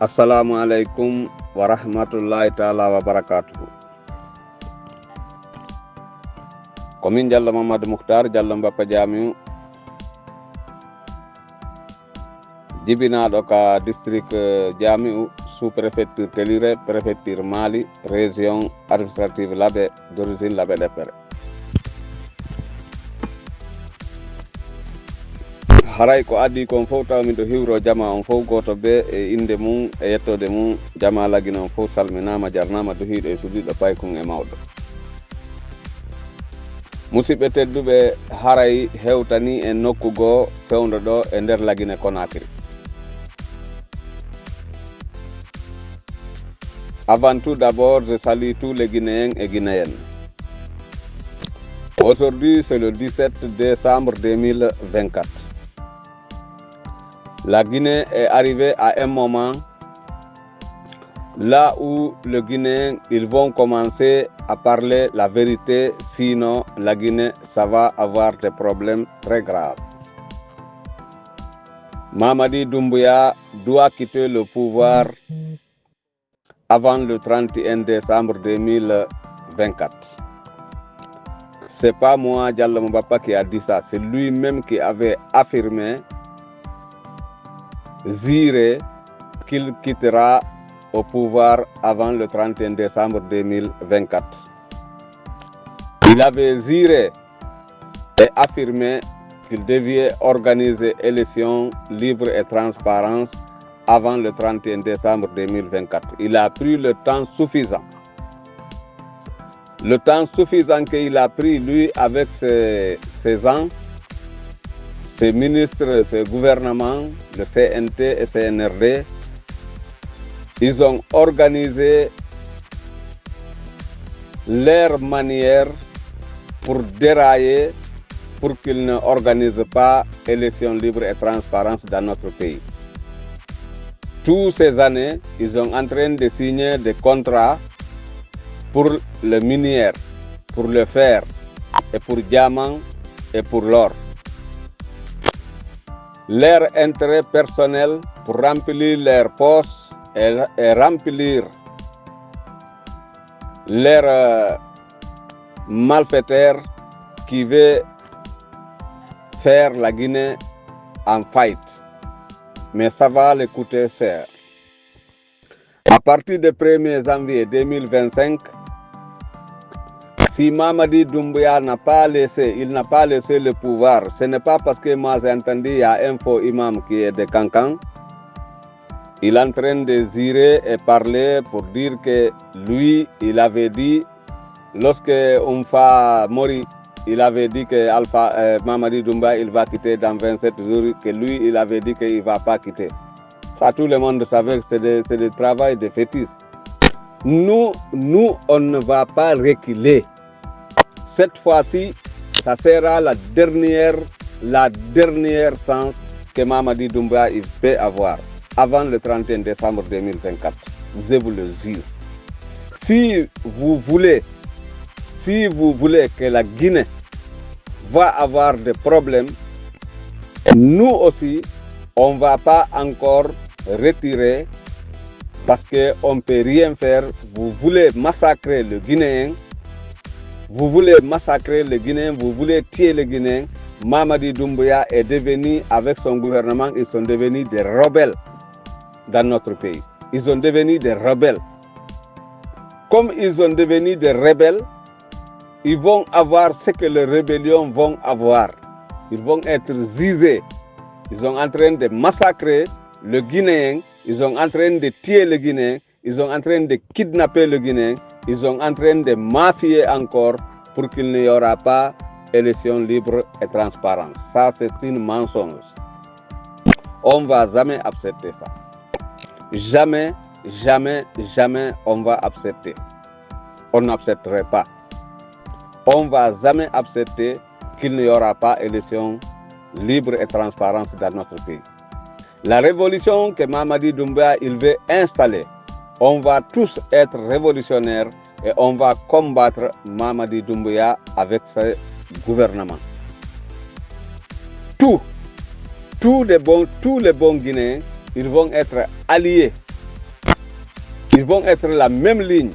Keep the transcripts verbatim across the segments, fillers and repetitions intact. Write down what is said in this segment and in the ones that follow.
Assalaamu aleykum wa rahmatullaahi taalaa wa barakaatuhu. Ko min Jallo Mamadou Mouhtar, Jallo Mbappa Jaami'u, jibinaaɗo ka district, eh, Jaami'u, sous-préfecture Telluré, préfecture Mali, région administrative Labé, d'origine Labé Lepere. Haray ko adii kon fow, tawa miɗo hiwroo jamaa on fow, gooto bee e innde mum e yettoode mum. Jamaa Lagine on fow salminaama, jarnaama, duhiiɗo e suuɗiiɗo, paykun e mawɗo. Musidɓe tedduɓe, haray hewtanii en nokku goo fewndo ɗoo e nder Lagine Conakry. Avant tout d'abord, je salue tous les Guinéens et Guinéennes. Aujourd'hui, c'est le dix-sept décembre deux mille vingt-quatre. La Guinée est arrivée à un moment là où les Guinéens, ils vont commencer à parler la vérité, sinon la Guinée, ça va avoir des problèmes très graves. Mamadi Doumbouya doit quitter le pouvoir avant le trente et un décembre deux mille vingt-quatre. C'est pas moi, Diallo Moumbappa, qui a dit ça, c'est lui-même qui avait affirmé, juré, qu'il quittera au pouvoir avant le trente et un décembre deux mille vingt-quatre. Il avait juré et affirmé qu'il devait organiser élection libre et transparence avant le trente et un décembre deux mille vingt-quatre. Il a pris le temps suffisant. Le temps suffisant qu'il a pris, lui, avec ses, ses gens, ses ministres, ses gouvernements, le C N T et C N R D, ils ont organisé leur manière pour dérailler, pour qu'ils ne organisent pas élection libre et transparence dans notre pays. Toutes ces années, ils sont en train de signer des contrats pour le minière, pour le fer, et pour diamant, et pour l'or. Leur intérêt personnel pour remplir leur poche et, et remplir leur, euh, malfaiteur qui veut faire la Guinée en faillite. Mais ça va les coûter cher. À partir du premier janvier deux mille vingt-cinq, si Mamadi Doumbouya n'a pas laissé, il n'a pas laissé le pouvoir, ce n'est pas parce que moi j'ai entendu, il y a un faux imam qui est de Kankan. Il est en train de jurer et parler pour dire que lui, il avait dit, lorsque Oumfa Mori, il avait dit que Alpha, euh, Mamadi Doumbouya, il va quitter dans vingt-sept jours, que lui, il avait dit qu'il va pas quitter. Ça, tout le monde savait que c'est de, c'est de travail de fétiche. Nous, nous, on ne va pas reculer. Cette fois-ci, ça sera la dernière, la dernière chance que Mamadi Doumbouya il peut avoir avant le trente et un décembre deux mille vingt-quatre. Je vous le jure. Si vous voulez, si vous voulez que la Guinée va avoir des problèmes, nous aussi, on va pas encore retirer parce que on peut rien faire. Vous voulez massacrer le Guinéen, vous voulez massacrer le Guinéen, vous voulez tuer le Guinéen. Mamadi Doumbouya est devenu, avec son gouvernement, ils sont devenus des rebelles dans notre pays. Ils sont devenus des rebelles. Comme ils sont devenus des rebelles, ils vont avoir ce que les rébellions vont avoir. Ils vont être jugés. Ils sont en train de massacrer le Guinéen. Ils sont en train de tuer le Guinéen. Ils sont en train de kidnapper le Guinéen. Ils sont en train de mafier encore pour qu'il n'y aura pas élection libre et transparente. Ça, c'est une mensonge. On va jamais accepter ça. Jamais, jamais, jamais on va accepter. On n'accepterait pas. On va jamais accepter qu'il n'y aura pas élection libre et transparence dans notre pays. La révolution que Mamadi Doumbouya, il veut installer, on va tous être révolutionnaires et on va combattre Mamadi Doumbouya avec ce gouvernement. Tous, tous les bons, tous les bons Guinéens, ils vont être alliés Ils vont être la même ligne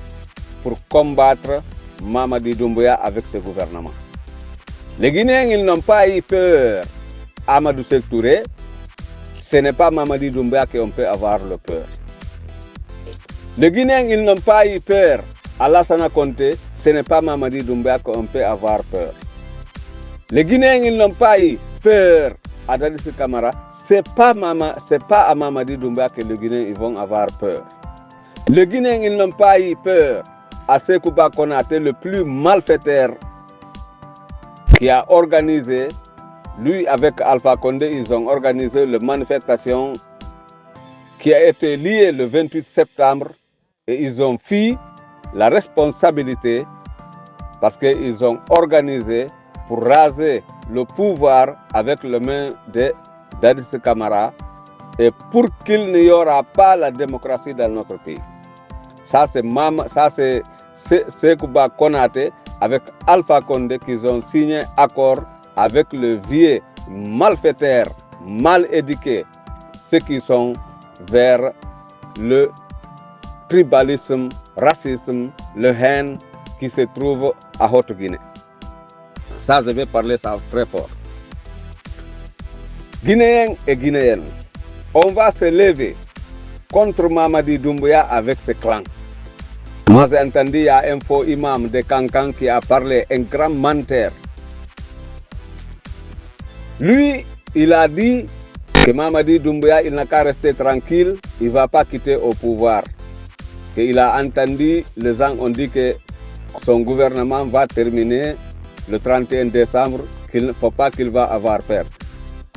pour combattre Mamadi Doumbouya avec ce gouvernement. Les Guinéens, ils n'ont pas eu peur Amadou Sékou Touré, ce n'est pas Mamadi Doumbouya qu'on peut avoir le peur. Les Guinéens, ils n'ont pas eu peur Alassane Conté, ce n'est pas Mamadi Doumbouya qu'on peut avoir peur. Les Guinéens, ils n'ont pas eu peur à Dadis Camara, c'est pas Mama, c'est pas à Mamadi Doumbouya que les Guinéens ils vont avoir peur. Les Guinéens, ils n'ont pas eu peur à Sékou Ba Konaté, le plus malfaiteur qui a organisé, lui avec Alpha Condé, ils ont organisé la manifestation qui a été liée le vingt-huit septembre et ils ont pris la responsabilité parce qu'ils ont organisé pour raser le pouvoir avec les mains de Dadis Camara et pour qu'il n'y aura pas la démocratie dans notre pays. Ça, c'est Mama, ça, c'est, c'est Sékou Ba Konaté avec Alpha Condé qu'ils ont signé accord avec le vieux malfaiteur, mal éduqué, ceux qui sont vers le tribalisme, racisme, le haine qui se trouve à Haute-Guinée. Ça, je vais parler ça très fort. Guinéens et Guinéennes, on va se lever contre Mamadi Doumbouya avec ses clans. Moi, j'ai entendu, il y a un faux imam de Kankan qui a parlé, un grand menteur. Lui, il a dit que Mamadi Doumbouya, il n'a qu'à rester tranquille, il ne va pas quitter au pouvoir. Et il a entendu, les gens ont dit que son gouvernement va terminer le trente et un décembre, qu'il ne faut pas qu'il va avoir peur.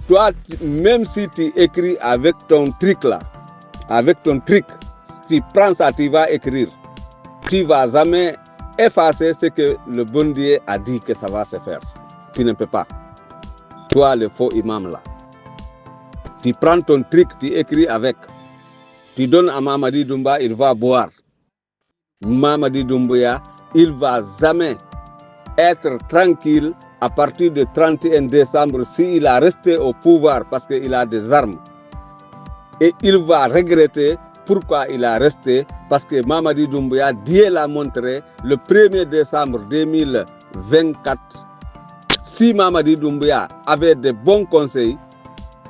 Toi, tu- même si tu écris avec ton truc là, avec ton truc, tu prends ça, tu vas écrire. Tu vas jamais effacer ce que le bon Dieu a dit que ça va se faire. Tu ne peux pas. Toi, le faux imam là. Tu prends ton truc, tu écris avec. Tu donnes à Mamadi Doumbouya, il va boire. Mamadi Doumbouya, il va jamais être tranquille à partir du trente et un décembre s'il a resté au pouvoir parce qu'il a des armes. Et il va regretter pourquoi il a resté, parce que Mamadi Doumbouya, Dieu l'a montré, le premier décembre deux mille vingt-quatre, si Mamadi Doumbouya avait de bons conseils,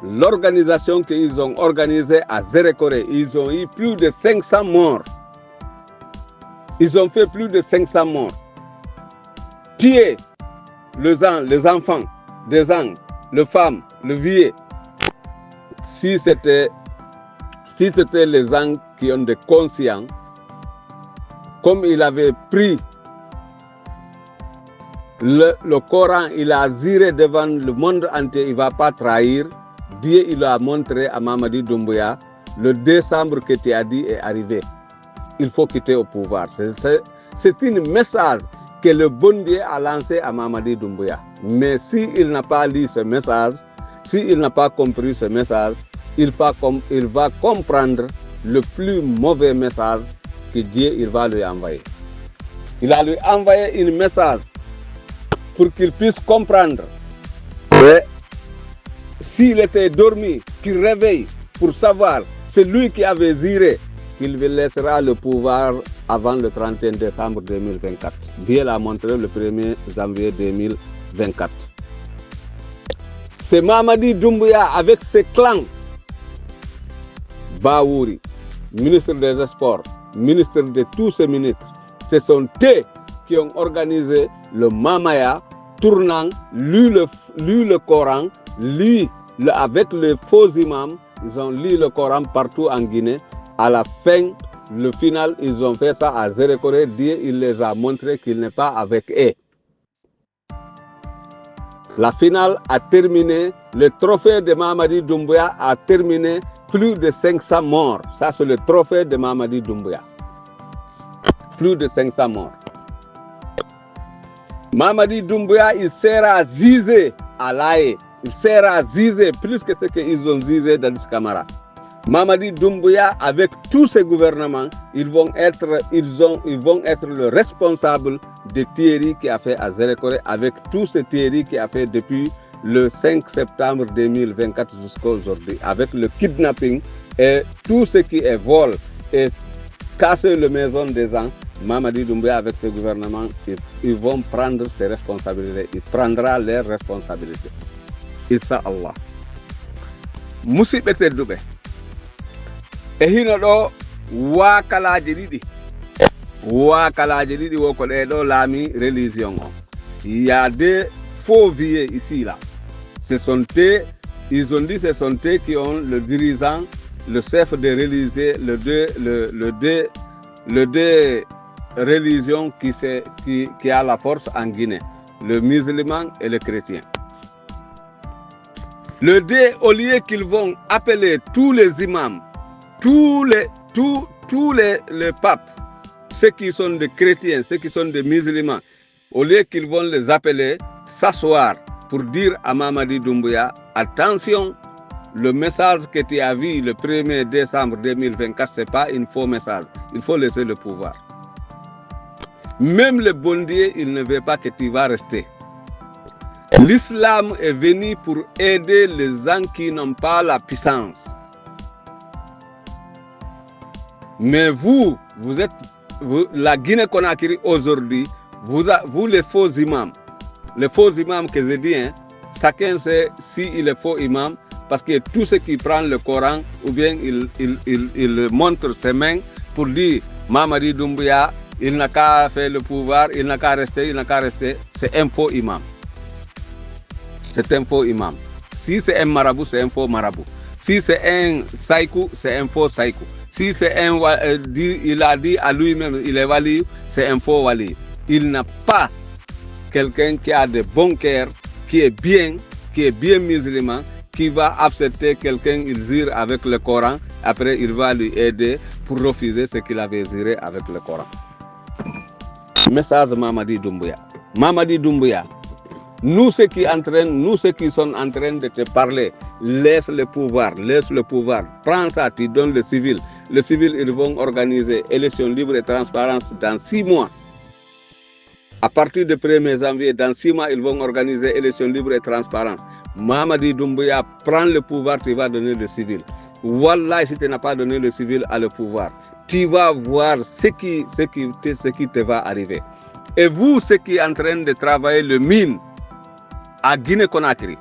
l'organisation qu'ils ont organisée à Zérékoré, ils ont eu plus de cinq cents morts. Ils ont fait plus de cinq cents morts. Tuer les gens, les enfants, des gens, les femmes, les vieux. Si c'était, si c'était les gens qui ont des conscients, comme il avait pris le, le Coran, il a juré devant le monde entier, il ne va pas trahir. Dieu, il a montré à Mamadi Doumbouya, le décembre que tu as dit est arrivé. Il faut quitter au pouvoir. C'est, c'est, c'est un message que le bon Dieu a lancé à Mamadi Doumbouya. Mais s'il n'a pas lu ce message, s'il n'a pas compris ce message, il va, com- il va comprendre le plus mauvais message que Dieu il va lui envoyer. Il a lui envoyé un message pour qu'il puisse comprendre. Et s'il était dormi, qu'il réveille pour savoir, c'est lui qui avait juré qu'il laissera le pouvoir avant le trente et un décembre deux mille vingt-quatre. Dieu l'a montré le premier janvier deux mille vingt-quatre. C'est Mamadi Doumbouya avec ses clans. Bawouri, ministre des Sports, ministre de tous ces ministres, ce sont eux qui ont organisé le Mamaya, tournant, lu le, lu le Coran, lu le, avec les faux imams, ils ont lu le Coran partout en Guinée. À la fin, le final, ils ont fait ça à Zérékoré. Dieu, il les a montré qu'il n'est pas avec eux. La finale a terminé, le trophée de Mamadi Doumbouya a terminé plus de cinq cents morts. Ça, c'est le trophée de Mamadi Doumbouya. Plus de cinq cents morts. Mamadi Doumbouya, il sera jugé à l'A E. Il sera jugé plus que ce qu'ils ont jugé Dadis Camara. Mamadi Doumbouya, avec tous ses gouvernements, ils vont être, ils ont, ils vont être le responsable de tueries qu'il a fait à Zérékoré, avec tous ces tueries qu'il a fait depuis le cinq septembre deux mille vingt-quatre jusqu'à aujourd'hui, avec le kidnapping et tout ce qui est vol et casser le maison des gens, Mamadi Doumbouya avec ses gouvernements, ils, ils vont prendre ses responsabilités. Il prendra leurs responsabilités. Inch'Allah. Musidɓe tedduɓe, e hino ɗo waakalaaje ɗiɗi. Waakalaaje ɗiɗi wo ko ɗee ɗo laami religion on. Il y a des faux vieux ici là. Ce sont eux, ils ont dit ce sont eux qui ont le dirigeant, le chef des religieux, le deux, le, le deux, le deux religions qui, se, qui, qui a la force en Guinée, le musulman et le chrétien. Le deux, au lieu qu'ils vont appeler tous les imams, tous les, tous, tous les, les papes, ceux qui sont des chrétiens, ceux qui sont des musulmans, au lieu qu'ils vont les appeler, s'asseoir pour dire à Mamadi Doumbouya, attention, le message que tu as vu le premier décembre deux mille vingt-quatre, c'est pas un faux message. Il faut laisser le pouvoir. Même le bon Dieu, il ne veut pas que tu vas rester. L'islam est venu pour aider les gens qui n'ont pas la puissance. Mais vous, vous êtes, vous, la Guinée-Conakry aujourd'hui, vous, a- vous les faux imams, les faux imams que je dis, hein, chacun sait si il est faux imam, parce que tous ceux qui prennent le Coran, ou bien il, il, il, il montre ses mains pour dire Mamadi Doumbouya, il n'a qu'à faire le pouvoir, il n'a qu'à rester, il n'a qu'à rester, c'est un faux imam. C'est un faux imam. Si c'est un marabout, c'est un faux marabout. Si c'est un saïkou, c'est un faux saïkou. Si c'est un wa- euh, dit- il a dit à lui-même, il est wali, c'est un faux wali. Il n'a pas quelqu'un qui a de bon cœur, qui est bien, qui est bien musulman, qui va accepter quelqu'un, il jure avec le Coran, après il va lui aider pour refuser ce qu'il avait juré avec le Coran. Message Mamadi Doumbouya. Mamadi Doumbouya, nous ceux qui entraînent, nous ceux qui sont en train de te parler, laisse le pouvoir, laisse le pouvoir. Prends ça, tu donnes le civil. Le civil, ils vont organiser élection libre et transparence dans six mois. À partir du premier janvier, dans six mois, ils vont organiser élection libre et transparence. Mamadi Doumbouya, prends le pouvoir, tu vas donner le civil. Wallah, si tu n'as pas donné le civil à le pouvoir, tu vas voir ce qui, ce qui, te- ce qui te va arriver. Et vous, ceux qui sont en train de travailler le mine à Guinée-Conakry,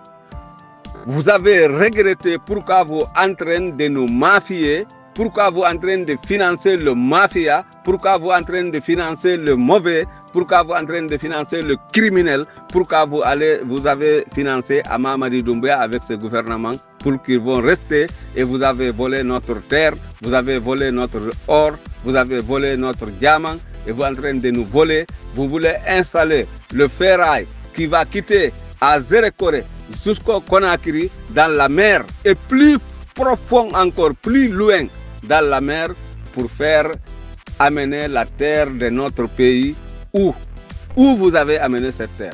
vous avez regretté pourquoi vous êtes en train de nous mafier, pourquoi vous êtes en train de financer le mafia, pourquoi vous êtes en train de financer le mauvais, pourquoi vous êtes en train de financer le criminel, pourquoi vous allez, vous avez financé à Mamadi Doumbouya avec ce gouvernement pour qu'ils vont rester et vous avez volé notre terre, vous avez volé notre or, vous avez volé notre diamant et vous êtes en train de nous voler. Vous voulez installer le ferraille qui va quitter à Zérékoré jusqu'au Conakry dans la mer et plus profond encore, plus loin dans la mer pour faire amener la terre de notre pays où, où vous avez amené cette terre.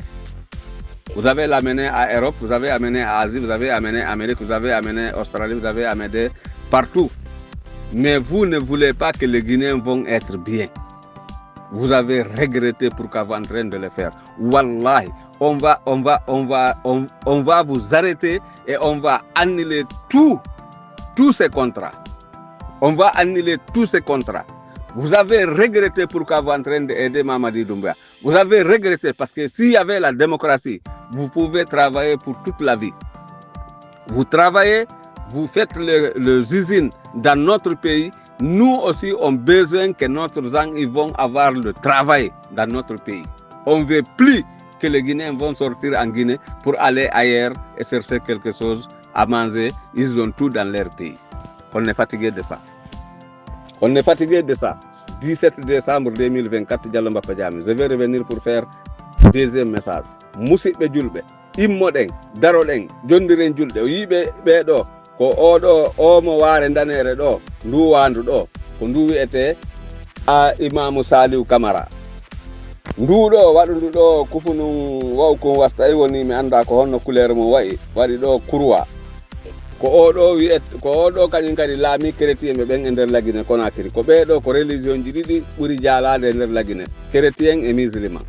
Vous avez l'amené à Europe, vous avez amené à Asie, vous avez amené Amérique, vous avez amené Australie, vous avez amené partout. Mais vous ne voulez pas que les Guinéens vont être bien. Vous avez regretté pourquoi vous êtes en train de le faire. Wallahi, on va, on va, on va, on, on va vous arrêter et on va annuler tout, tous ces contrats. On va annuler tous ces contrats. Vous avez regretté pourquoi vous êtes en train d'aider Mamadi Doumbouya. Vous avez regretté parce que s'il y avait la démocratie, vous pouvez travailler pour toute la vie. Vous travaillez, vous faites le, le usine dans notre pays. Nous aussi, on a besoin que notre gens ils vont avoir le travail dans notre pays. On ne veut plus que les Guinéens vont sortir en Guinée pour aller ailleurs et chercher quelque chose à manger. Ils ont tout dans leur pays. On est fatigué de ça. On est fatigué de ça. Dix-sept décembre deux mille vingt-quatre, Diallo Mbappa Diame. Je vais revenir pour faire deuxième message. Musidɓe julɓe, immoɗen, daroɗen, jondiren julɗe. O yiiɓe ɓee ɗoo, ko oo ɗoo, oo mo waare ndaneere ɗoo, nduu waandu ɗoo, ko nduu wi'etee a Imaamu Saaliw Kamara. Nduu ɗoo waɗundu ɗoo kufunun wa'ukun wasta, ay woni mi anndaa ko honno couleur mun wa'i, waɗi ɗoo kurwa. Ko oo ɗoo wi'et, ko oo ɗoo kañun kadi laamii keretiyeenɓe ɓen e nder Lagine Konakiri. Ko ɓee ɗoo ko religion ji ɗiɗi ɓuri jaalaade e nder Lagine, keretiyeen e musulman.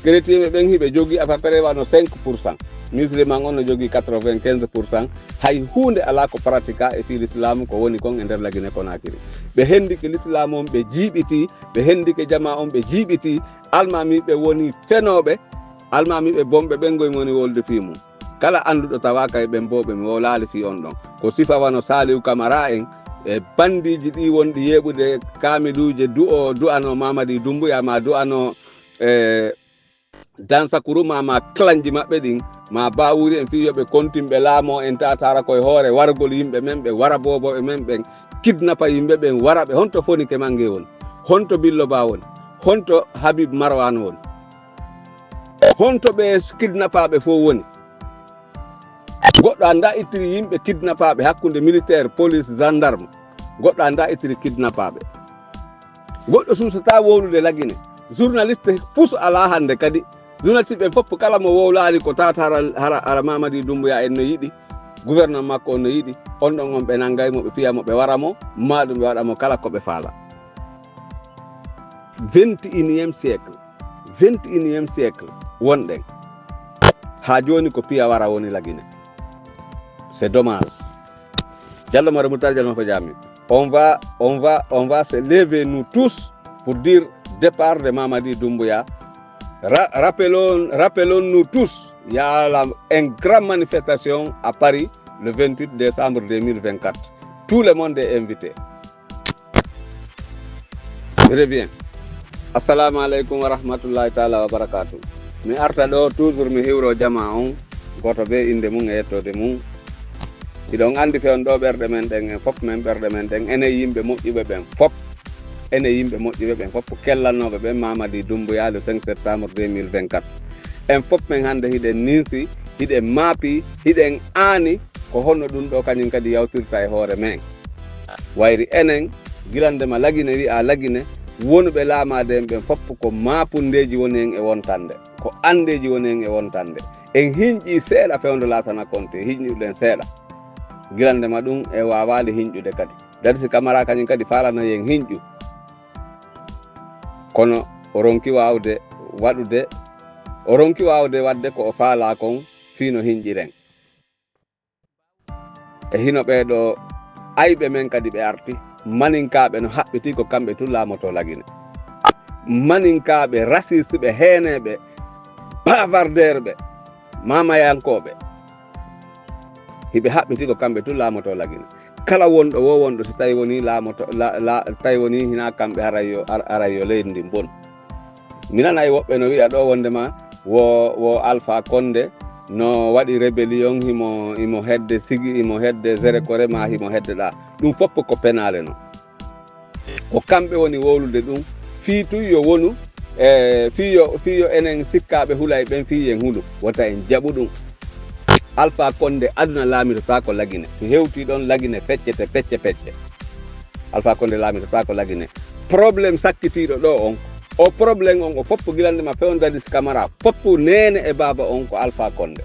Keretiyeenɓe ɓen hiɓe jogii à peu près wano cinq pour cent. Musulman on no jogii quatre-vingt-quinze pour cent. Hay huunde alaa ko pratika e fii lislaamu ko woni kon e nder Lagine Konakiri. Ɓe hendike lislaamu on, ɓe jiiɓitii, ɓe hendike jamaa on, ɓe jiiɓitii. Almaamiiɓe woni fenooɓe, almaamiiɓe bonɓe ɓen goy woni wowlude fii mun. Kala annduɗo tawaaka e ɓen boo ɓe mi wowlaali fii on ɗon. Ko sifa wano Saliou Camara en e bandiiji ɗi wonɗi yeeɓude kaamiluuje du'o, du'ano Mamadi Doumbouya, maa du'ano, e, Dansakourouma, maa kalanji maɓɓe ɗin, maa Bawuri en fii yo ɓe kontin ɓe laamoo en taataara koye hoore wargol yimɓe men ɓen, wara boobooɓe men ɓen, kidnapa yimɓe ɓen, wara ɓe. Honto Fonike Mange woni? Honto Billoba woni? Honto Habib Marwan woni? Honto ɓe kidnapaaɓe fow woni? Goɗɗo anndaa ittiri yimɓe kidnapaaɓe hakkunde militaire, police, gendarme. Goɗɗo anndaa ittiri kidnapaaɓe. Goɗɗo suusataa wowlude Lagine. Journaliste fuu so alaa hannde kadi. Journaliste ɓe fof kala mo wowlaali ko tawata hara, hara, hara Mamadi Doumbouya en no yiɗi, gouvernement makko on no yiɗi, on ɗon on ɓe nanngay mo, ɓe piya mo, ɓe wara mo, maa ɗum ɓe waɗa mo kala ko ɓe faala. Vingt et unième siècle. Vingt et unième siècle wonɗen. Haa jooni ko piya wara woni Lagine. C'est dommage. Jallo Mare Moutar, Jallo Mafo Jami. On va, on va, on va se lever nous tous pour dire départ de Mamadi Doumbouya. Ra-, rappelons, rappelons-nous tous, il y a la, une grande manifestation à Paris le vingt-huit décembre deux mille vingt-quatre. Tout le monde est invité. Très bien. Assalamu aleykum wa rahmatullahi taala wa barakatuh. Mi arta ɗo toujours mi hiwro jama on, gooto bee innde mum e yettoode mum. Hiɗon anndi fewndo ɓerɗe men ɗen, en fof men ɓerɗe men ɗen, enen yimɓe moƴƴuɓe ɓen fof, enen yimɓe moƴƴuɓe ɓen fof, kellannooɓe ɓen Mamadi Doumbouya le cinq septembre deux mille vingt-quatre. En fof men hannde hiɗen ninsi, hiɗen maapi, hiɗen aani ko honno ɗum ɗo kañum kadi yawtirta e hoore men. Wayri enen, gila ndema Lagine wi'a Lagine, wonuɓe laamaade en ɓen fof ko maapundeeji woni en e wontande, ko anndeeji woni en e wontande. En hinƴii seeɗa fewndo Laasana Konte, hinƴuɗen seeɗa. Gila ndema ɗum e waawaali hinƴude kadi. Darsi Kamara kañum kadi faalano en hinƴu. Kono o ronki waawde waɗude, o ronki waawde waɗde ko o faalaa kon fii no hinƴiren. E hino ɓee ɗoo ayɓe men kadi ɓe arti. Maninkaaɓe no haɓɓitii ko kamɓe tun laamotoo Lagine. Maninkaaɓe raciste ɓe, heeneeɓe, bavardeerɓe, maamayankooɓe. Hiɓe haɓɓitii ko kamɓe tun laamotoo Lagine. Kala wonɗo woo wonɗo, si tawi wonii laamoto-, la-, la-, tawi wonii hinaa kamɓe, haray yo, ar-, haray yo leydi ndin bon. Mi nanay woɓɓe no wi'a ɗoo wonndema wo, wo Alpha Condé no waɗi rébellion, himo, himo hedde Sigi, himo hedde Zerekore, maa himo hedde ɗaa. Ɗum fof ko penaale non. Ko kamɓe woni wowlude ɗum, fii tun yo wonu, e, fii yo, fii yo enen sikkaaɓe hulay ɓen, fii yen hulu. Wota en jaɓu ɗum. Alpha Condé, aduna laamitotaako Lagine. Si hewtii ɗon, Lagine feccete pecce pecce. Alpha Condé laamitotaako Lagine. Problème sakkitiiɗo ɗoo on, o problème on, o fof gila ndema fewndo Dadis Camara, fof neene e baaba on ko Alpha Condé.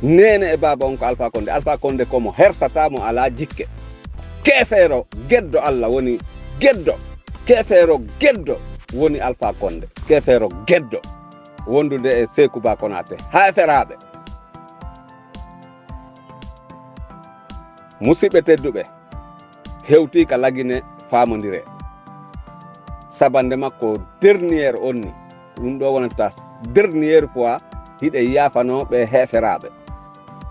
Neene e baaba on ko Alpha Condé. Alpha Condé ko mo hersataa, mo alaa jikke. Keefeero geddo Alla woni geddo. Keefeero geddo woni Alpha Condé. Keefeero geddo wondude e Seeku Ba Konaate. Heeferaaɓe. Musidɓe tedduɓe, hewtii ka Lagine faamondiree. Sabande makko dernière on ni, ɗum ɗoo wonata dernière fois hiɗen yaafanoo ɓe heeferaaɓe.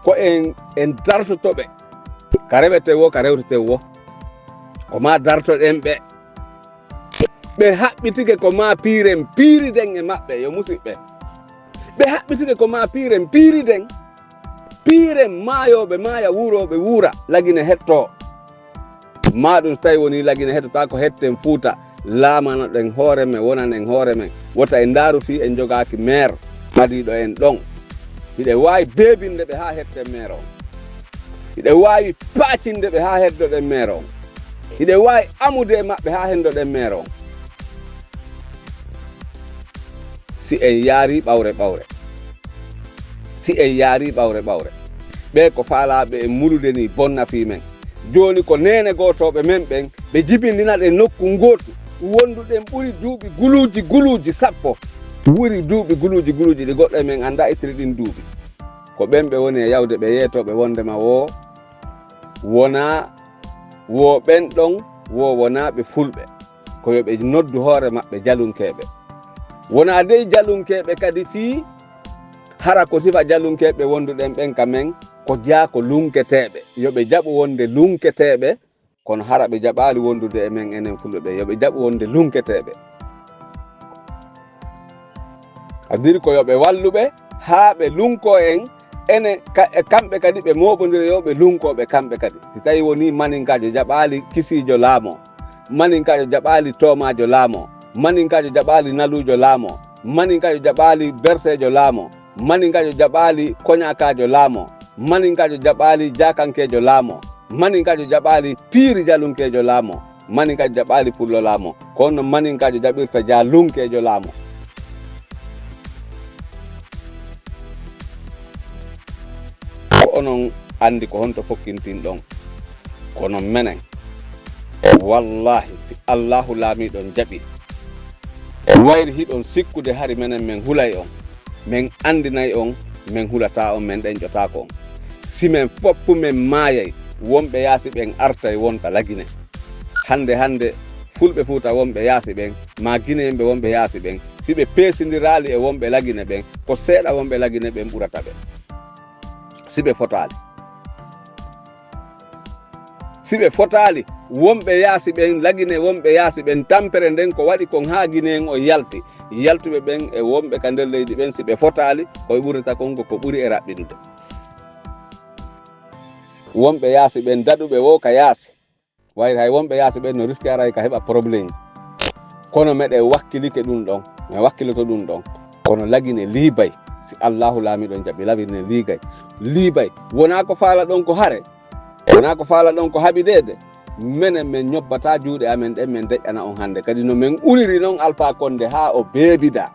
Ko en, en dartoto ɓe. Ka reweten woo, ka rewteten woo. Ko maa dartoɗen ɓe. Ɓe haɓɓitike ko maa piiren piiriden e maɓɓe, yo musidɓe. Ɓe haɓɓitike ko maa piiren piiriden. Piiren maayooɓe maaya, wuurooɓe wuura, Lagine hettoo. Maa ɗum so tawi wonii Lagine hettotaako, hetten Fuuta, laamanoɗen hoore men, wonanen hoore men. Wota en ndaaru fii en njogaaki meer madiiɗo en ɗon. Hiɗen waawi beebinde ɓe haa hetten meer on. Hiɗen waawi paacinde ɓe haa heddoɗen meer on. Hiɗen waawi amude e maɓɓe haa heddoɗen meer on. Si en yaarii ɓawre ɓawre. Si en yaarii ɓawre ɓawre. Ɓee ko faalaaɓe en mulude nii bonna fii men. Jooni ko neene gootooɓe men ɓen, ɓe jibindina ɗen nokku ngootu. Wonduɗen ɓuri duuɓi guluuji guluuji sappo. Ɓuri duuɓi guluuji guluuji ɗi goɗɗo e men anndaa ittiri ɗin duuɓi. ko ɓen ɓe woni e yawde ɓe yeetooɓe wondema woo wonaa, woo ɓen ɗon, woo wonaa ɓe fulɓe. Ko yo ɓe noddu hoore maɓɓe jalunkeeɓe. Wonaa dey jalunkeeɓe kadi fii hara ko sifa jalunkeeɓe wonduɗen ɓen ka men, ko jaa ko lunketeeɓe. Yo ɓe jaɓu wonde lunketeeɓe, kono hara ɓe jaɓaali wondude e men enen fulɓe ɓen. Yo ɓe jaɓu wonde lunketeeɓe. Adiri ko yo ɓe wallu ɓe haa ɓe lunkoo en, enen ka-, e kamɓe kadi ɓe mooɓondira yo ɓe lunkoo ɓe kamɓe kadi. Si tawii wonii maninkaajo jaɓaali kisiijo laamoo, maninkaajo jaɓaali toomaajo laamoo, maninkaajo jaɓaali naluujo laamoo, maninkaajo jaɓaali berseejo laamoo, maninkaajo jaɓaali koñaakaajo laamoo, maninkaajo jaɓaali jaakankeejo laamoo, maninkaajo jaɓaali piiri jalunkeejo laamoo, maninkaajo jaɓaali pullo laamoo. Ko honno maninkaajo jaɓirta jalunkeejo laamoo? Ko onon anndi ko honto fokkintinɗon. Kono menen, wallaahi, si Allaahu Laamiiɗo on jaɓii, wayri hiɗon sikkude hari menen men hulay on, men anndinay on, men hulataa on, men ɗenƴotaako on. Si men fow men maayay, wonɓe yaasi ɓen artay wonta Lagine. Hannde hannde, Fulɓe Fuuta wonɓe yaasi ɓen, maa Gineyinɓe wonɓe yaasi ɓen, si ɓe peesindiraali e wonɓe Lagine ɓen, ko seeɗa wonɓe Lagine ɓen ɓurata ɓe. Si ɓe fotaali. Si ɓe fotaali, wonɓe yaasi ɓen, Lagine wonɓe yaasi ɓen, tampere nden ko waɗi kon haa Gineyen on yalti. Yaltuɓe ɓen e wonɓe ka nder leydi ɓen, si ɓe fotaali, ko ɓe ɓurata kon ko ko ɓuri e raɓɓiɗude. Wonɓe yaasi ɓen, daɗuɓe woo ka yaasi. Wayri hay wonɓe yaasi ɓen no riski aray ka heɓa problème. Kono meɗen wakkilike ɗun ɗon, men wakkiloto ɗun ɗon. Kono Lagine liibay, si Allaahu Laamiiɗo on jaɓi, Lagine liigay, liibay. Wonaa ko faala ɗon ko hare, wonaa ko faala ɗon ko haɓideede. Menen men ñobbataa juuɗe amen ɗen, men deƴƴana on hannde. Kadi no men uniri non Alfaa Konde haa o beebidaa,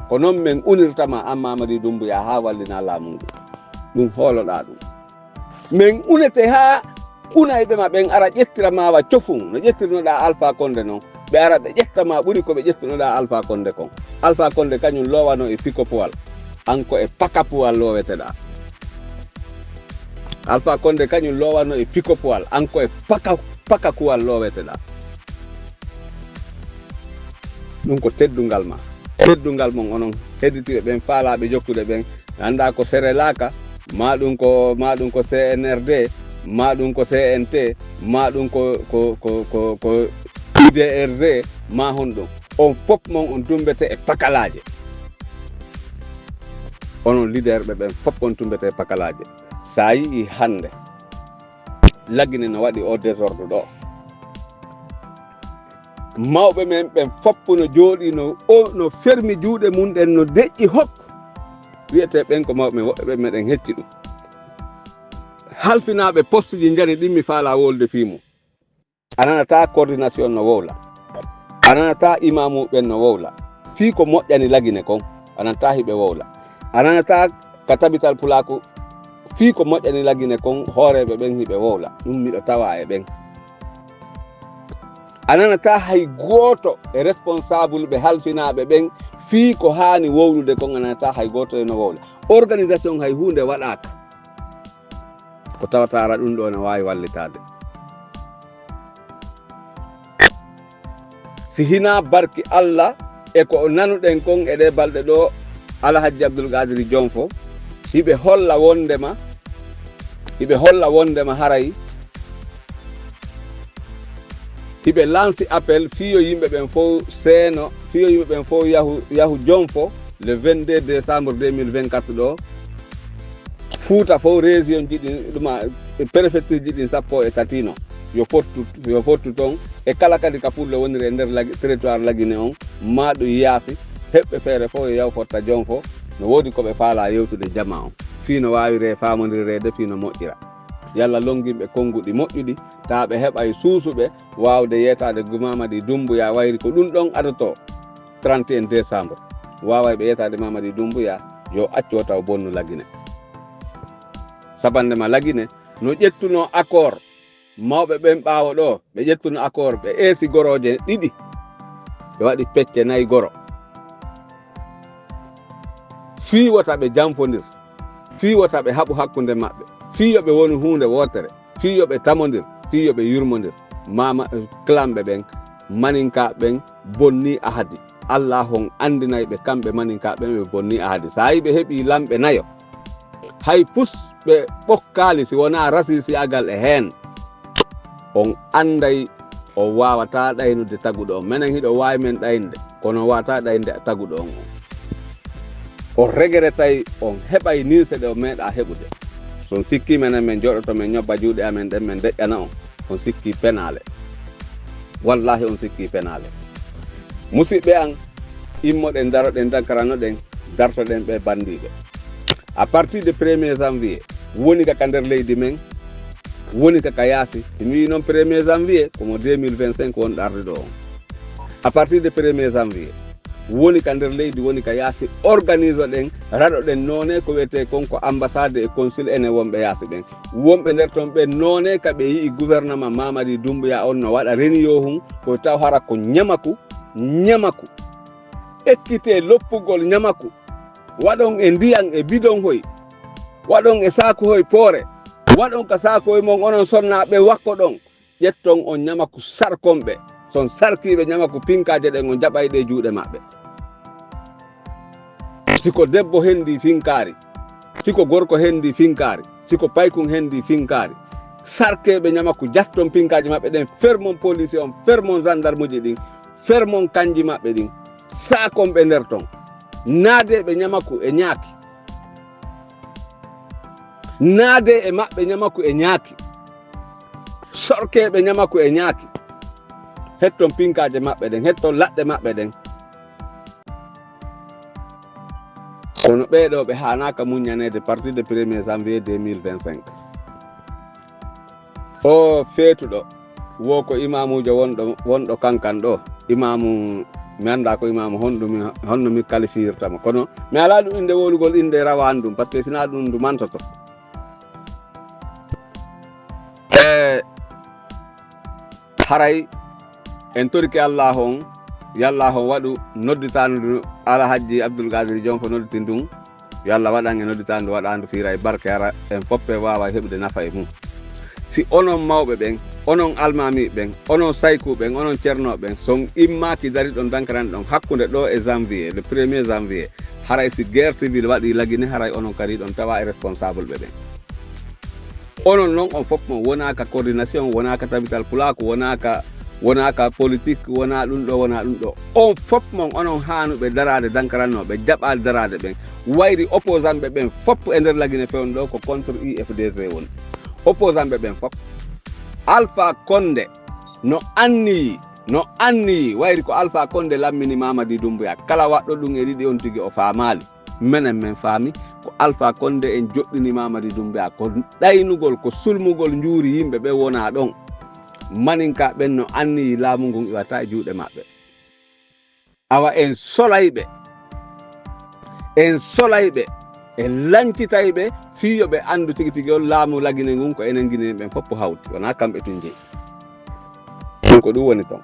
ko non men unirta ma an Mamadi Dumbuya haa wallinaa laamu ngu. Ɗun hooloɗaa ɗun. Men unete haa unayɓe ma ɓen ara ƴettira ma wa cofun, no ƴettirnoɗaa Alfaa Konde non. Ɓe ara ɓe ƴetta ma ɓuri ko ɓe ƴettunoɗaa Alfaa Konde kon. Alfaa Konde kañun loowano e pikopuwal, an ko e pakapuwal looweteɗaa. Alfaa Konde kañun loowano e pikopuwal, an ko e paka-, pakakuwal looweteɗaa. Ɗun ko teddungal ma. Teddungal mon onon heɗitiiɓe ɓen faalaaɓe jokkude ɓen. Anndaa ko Serelaka, maa ɗun ko, maa ɗun ko C N R D, maa ɗun ko C N T, maa ɗun ko, ko, ko, ko, ko I D R G, maa honɗun. On fow mon on tumbete e pakalaaje. Onon leaderɓe ɓen fow on tumbete e pakalaaje. Sa yi'i hannde, Lagine no waɗi o désordre ɗoo. Mawɓe men ɓen fow no jooɗii no, o, no fermi juuɗe mun ɗen, no deƴƴi hok. Wi'etee ɓen ko mawɓe men, woɓɓe ɓen meɗen hecci ɗun. Halfinaaɓe postuji njani ɗin mi faalaa wowlude fii mun. A nanataa coordination no wowla. A nanataa imaamu ɓen no wowla. Fii ko moƴƴani Lagine kon, a nanataa hiɓe wowla. A nanataa ka Tabital Pulaaku, fii ko moƴƴani Lagine kon, hooreeɓe ɓen hiɓe wowla. Ɗun miɗo tawaa e ɓen. A nanataa hay gooto e responsable ɓe halfinaaɓe ɓen fii ko haani wowlude kon, a nanataa hay gooto e no wowla. Organisation hay huunde waɗaaka. Ko tawata ara ɗun ɗoo no waawi wallitaade. Si hinaa barki Alla e ko nanuɗen kon e ɗee balɗe ɗoo, Alhajji Abdul Qaadiri Jonfo, hiɓe holla wondema, hiɓe holla wondema haray hiɓe lansi appel fii yo yimɓe ɓen fow seeno, fii yo yimɓe ɓen fow yahu, yahu Jonfo le vingt-deux décembre deux mille vingt-quatre ɗoo. Fuuta fow, région ji ɗin, ɗuma, préfecture ji ɗin sappo e tati no, yo fottu, yo fottu ton, e kala kadi ka pullo woniri e nder Lagi-, territoire Lagine on, maa ɗun yaasi, heɓɓe feere fow yo yahu fotta Jonfo, no woodi ko ɓe faalaa yewtude jamaa on, fii no waawiree faamondirireede, fii no moƴƴira. Yalla lonnginɓe konnguɗi moƴƴuɗi, taa ɓe heɓay suusuɓe waawde yeetaade Mamadi Dumbuya, wayri ko ɗun ɗon adotoo. Trente et un décembre, waaway ɓe yeetaade Mamadi Dumbuya, yo accu o taw bonnu Lagine. Sabannde ma Lagine, no ƴettunoo accord mawɓe ɓen ɓaawo ɗoo, ɓe ƴettuno accord, ɓe eesi gorooje ɗiɗi, ɓe waɗi pecce nay goro. Fii wota ɓe janfondir. Fii wota ɓe haɓu hakkunde maɓɓe. Fii yo ɓe wonu huunde wootere. Fii yo ɓe tamondir. Fii yo ɓe yurmondir. Maama, eh, clanɓe ɓen, maninkaaɓe ɓen bonnii ahadi. Allaahu on anndinay ɓe kamɓe maninkaaɓe ɓen ɓe bonnii ahadi. Saa'i ɓe heɓii lamɓe nayo, hay fus ɓe ɓokkaali si wonaa rasiisiyagal e heen. On annday on waawataa ɗaynude taguɗo on. Menen hiɗo waawi men ɗaynde, kono on waawataa ɗaynde taguɗo on on. On regeretay on heɓay ninse ɗe on meeɗaa heɓude. So on sikkii menen men jooɗoto men ñobba juuɗe amen ɗen men deƴƴana on, on sikkii penaale. Wallaahi on sikkii penaale. Musiɓɓe an, immoɗen daroɗen dankaranoɗen, dartoɗen ɓee banndiiɓe. À partir de premier janvier, woni ka ka nder leydi men, woni ka ka yaasi. Si mi wii non premier janvier, ko mo deux mille vingt-cinq wonɗo arde ɗoo on. À partir de premier janvier, woni ka nder leydi, woni ka yaasi, organisoɗen, raɗoɗen noone ko wiyetee kon ko ambassade e consul enen wonɓe yaasi ɓen. Wonɓe nder ton ɓen noone ka ɓe yi'i gouvernement Mamadi Doumbouya on no waɗa reniyo hun, ko taw hara ko ñamaku, ñamaku. Ekkitee loppugol ñamaku. Waɗon e ndiyan e bidon hoy. Waɗon e saaku hoy poore. Waɗon ka saaku hoy mon onon sonnaaɓe wakko ɗon. Ƴetton on ñamaku sarkon ɓe. Si on sarkii ɓe ñamaku pinkaaje ɗen on jaɓay ɗe juuɗe maɓɓe. Si ko debbo hendii finkaari, si ko gorko hendii finkaari, si ko paykun hendii finkaari, sarkee ɓe ñamaku, jatton pinkaaji maɓɓe ɗen, fermon poliisi on, fermon zandarmuuji ɗin, fermon kanji maɓɓe ɗin, saakon ɓe nder ton. Naadee ɓe ñamaku e ñaaki. Naadee e maɓɓe ñamaku e ñaaki. Sorkee ɓe ñamaku e ñaaki. Hetton pinkaaje maɓɓe ɗen, hetton laɗɗe maɓɓe ɗen. Kono ɓee ɗoo ɓe haanaaka muññaneede partir de premier janvier deux mille vingt-cinq. Oo feetuɗo, wo ko imaamuujo wonɗo, wonɗo kankan ɗoo. Imaamu, mi anndaa ko imaamu honɗum mi, honno mi kalifirta mo. Kono mi alaa ɗum innde wowlugol innde rawaandu ɗum, par ce que si naa ɗum ndu mantoto. E haray en torike Allaahu on, yo Allaahu on waɗu nodditaandu ndu Alhajji Abdul Qaadir Jonfo nodditii ndun, yo Allah waɗan e nodditaandu ndu waɗaandu fiira e barke, hara en foppe waawa heɓude nafa e mun. Si onon mawɓe ɓen, onon almaamiiɓe ɓen, onon saykuuɓe ɓen, onon cernooɓe ɓen, si on immaaki dariɗon dankarani ɗon hakkunde ɗoo e janvier, le premier janvier, haray si guerre civile waɗii Lagine, haray onon kadi hiɗon tawaa e responsable ɓe ɓen. Onon non on fof mon wonaa ka coordination, wonaa ka tabital pulaaku, wonaa ka, wonaa ka politique, wonaa ɗum ɗo, wonaa ɗum ɗo. On fof mon onon haanuɓe daraade dankarannooɓe, jaɓaade daraade ɓen. Wayri opposant ɓe ɓen fof e nder Lagine fewndo ɗo ko contre U F D G woni. Opposant ɓe ɓen fof. Alpha Condé no anniyi, no anniyi, wayri ko Alpha Condé lammini Mamadi Doumbouya. Kala waɗɗo ɗum e ɗiɗi on tigi o faamaali. Menen men faami ko Alpha Condé en joɗɗini Mamadi Doumbouya, ko ɗaynugol, ko sulmugol njuuri yimɓe ɓe wonaa ɗon. Maninka ɓen no anniyi laamu ngun iwata e juuɗe maɓɓe. Awa en solay ɓe, en solay ɓe, en lancitay ɓe fii yo ɓe anndu tigi tigi on laamu Lagine ngun ko enen Gine'en ɓen fof hawti, wonaa kamɓe tun jeyi. Ɗum ko ɗum woni ton.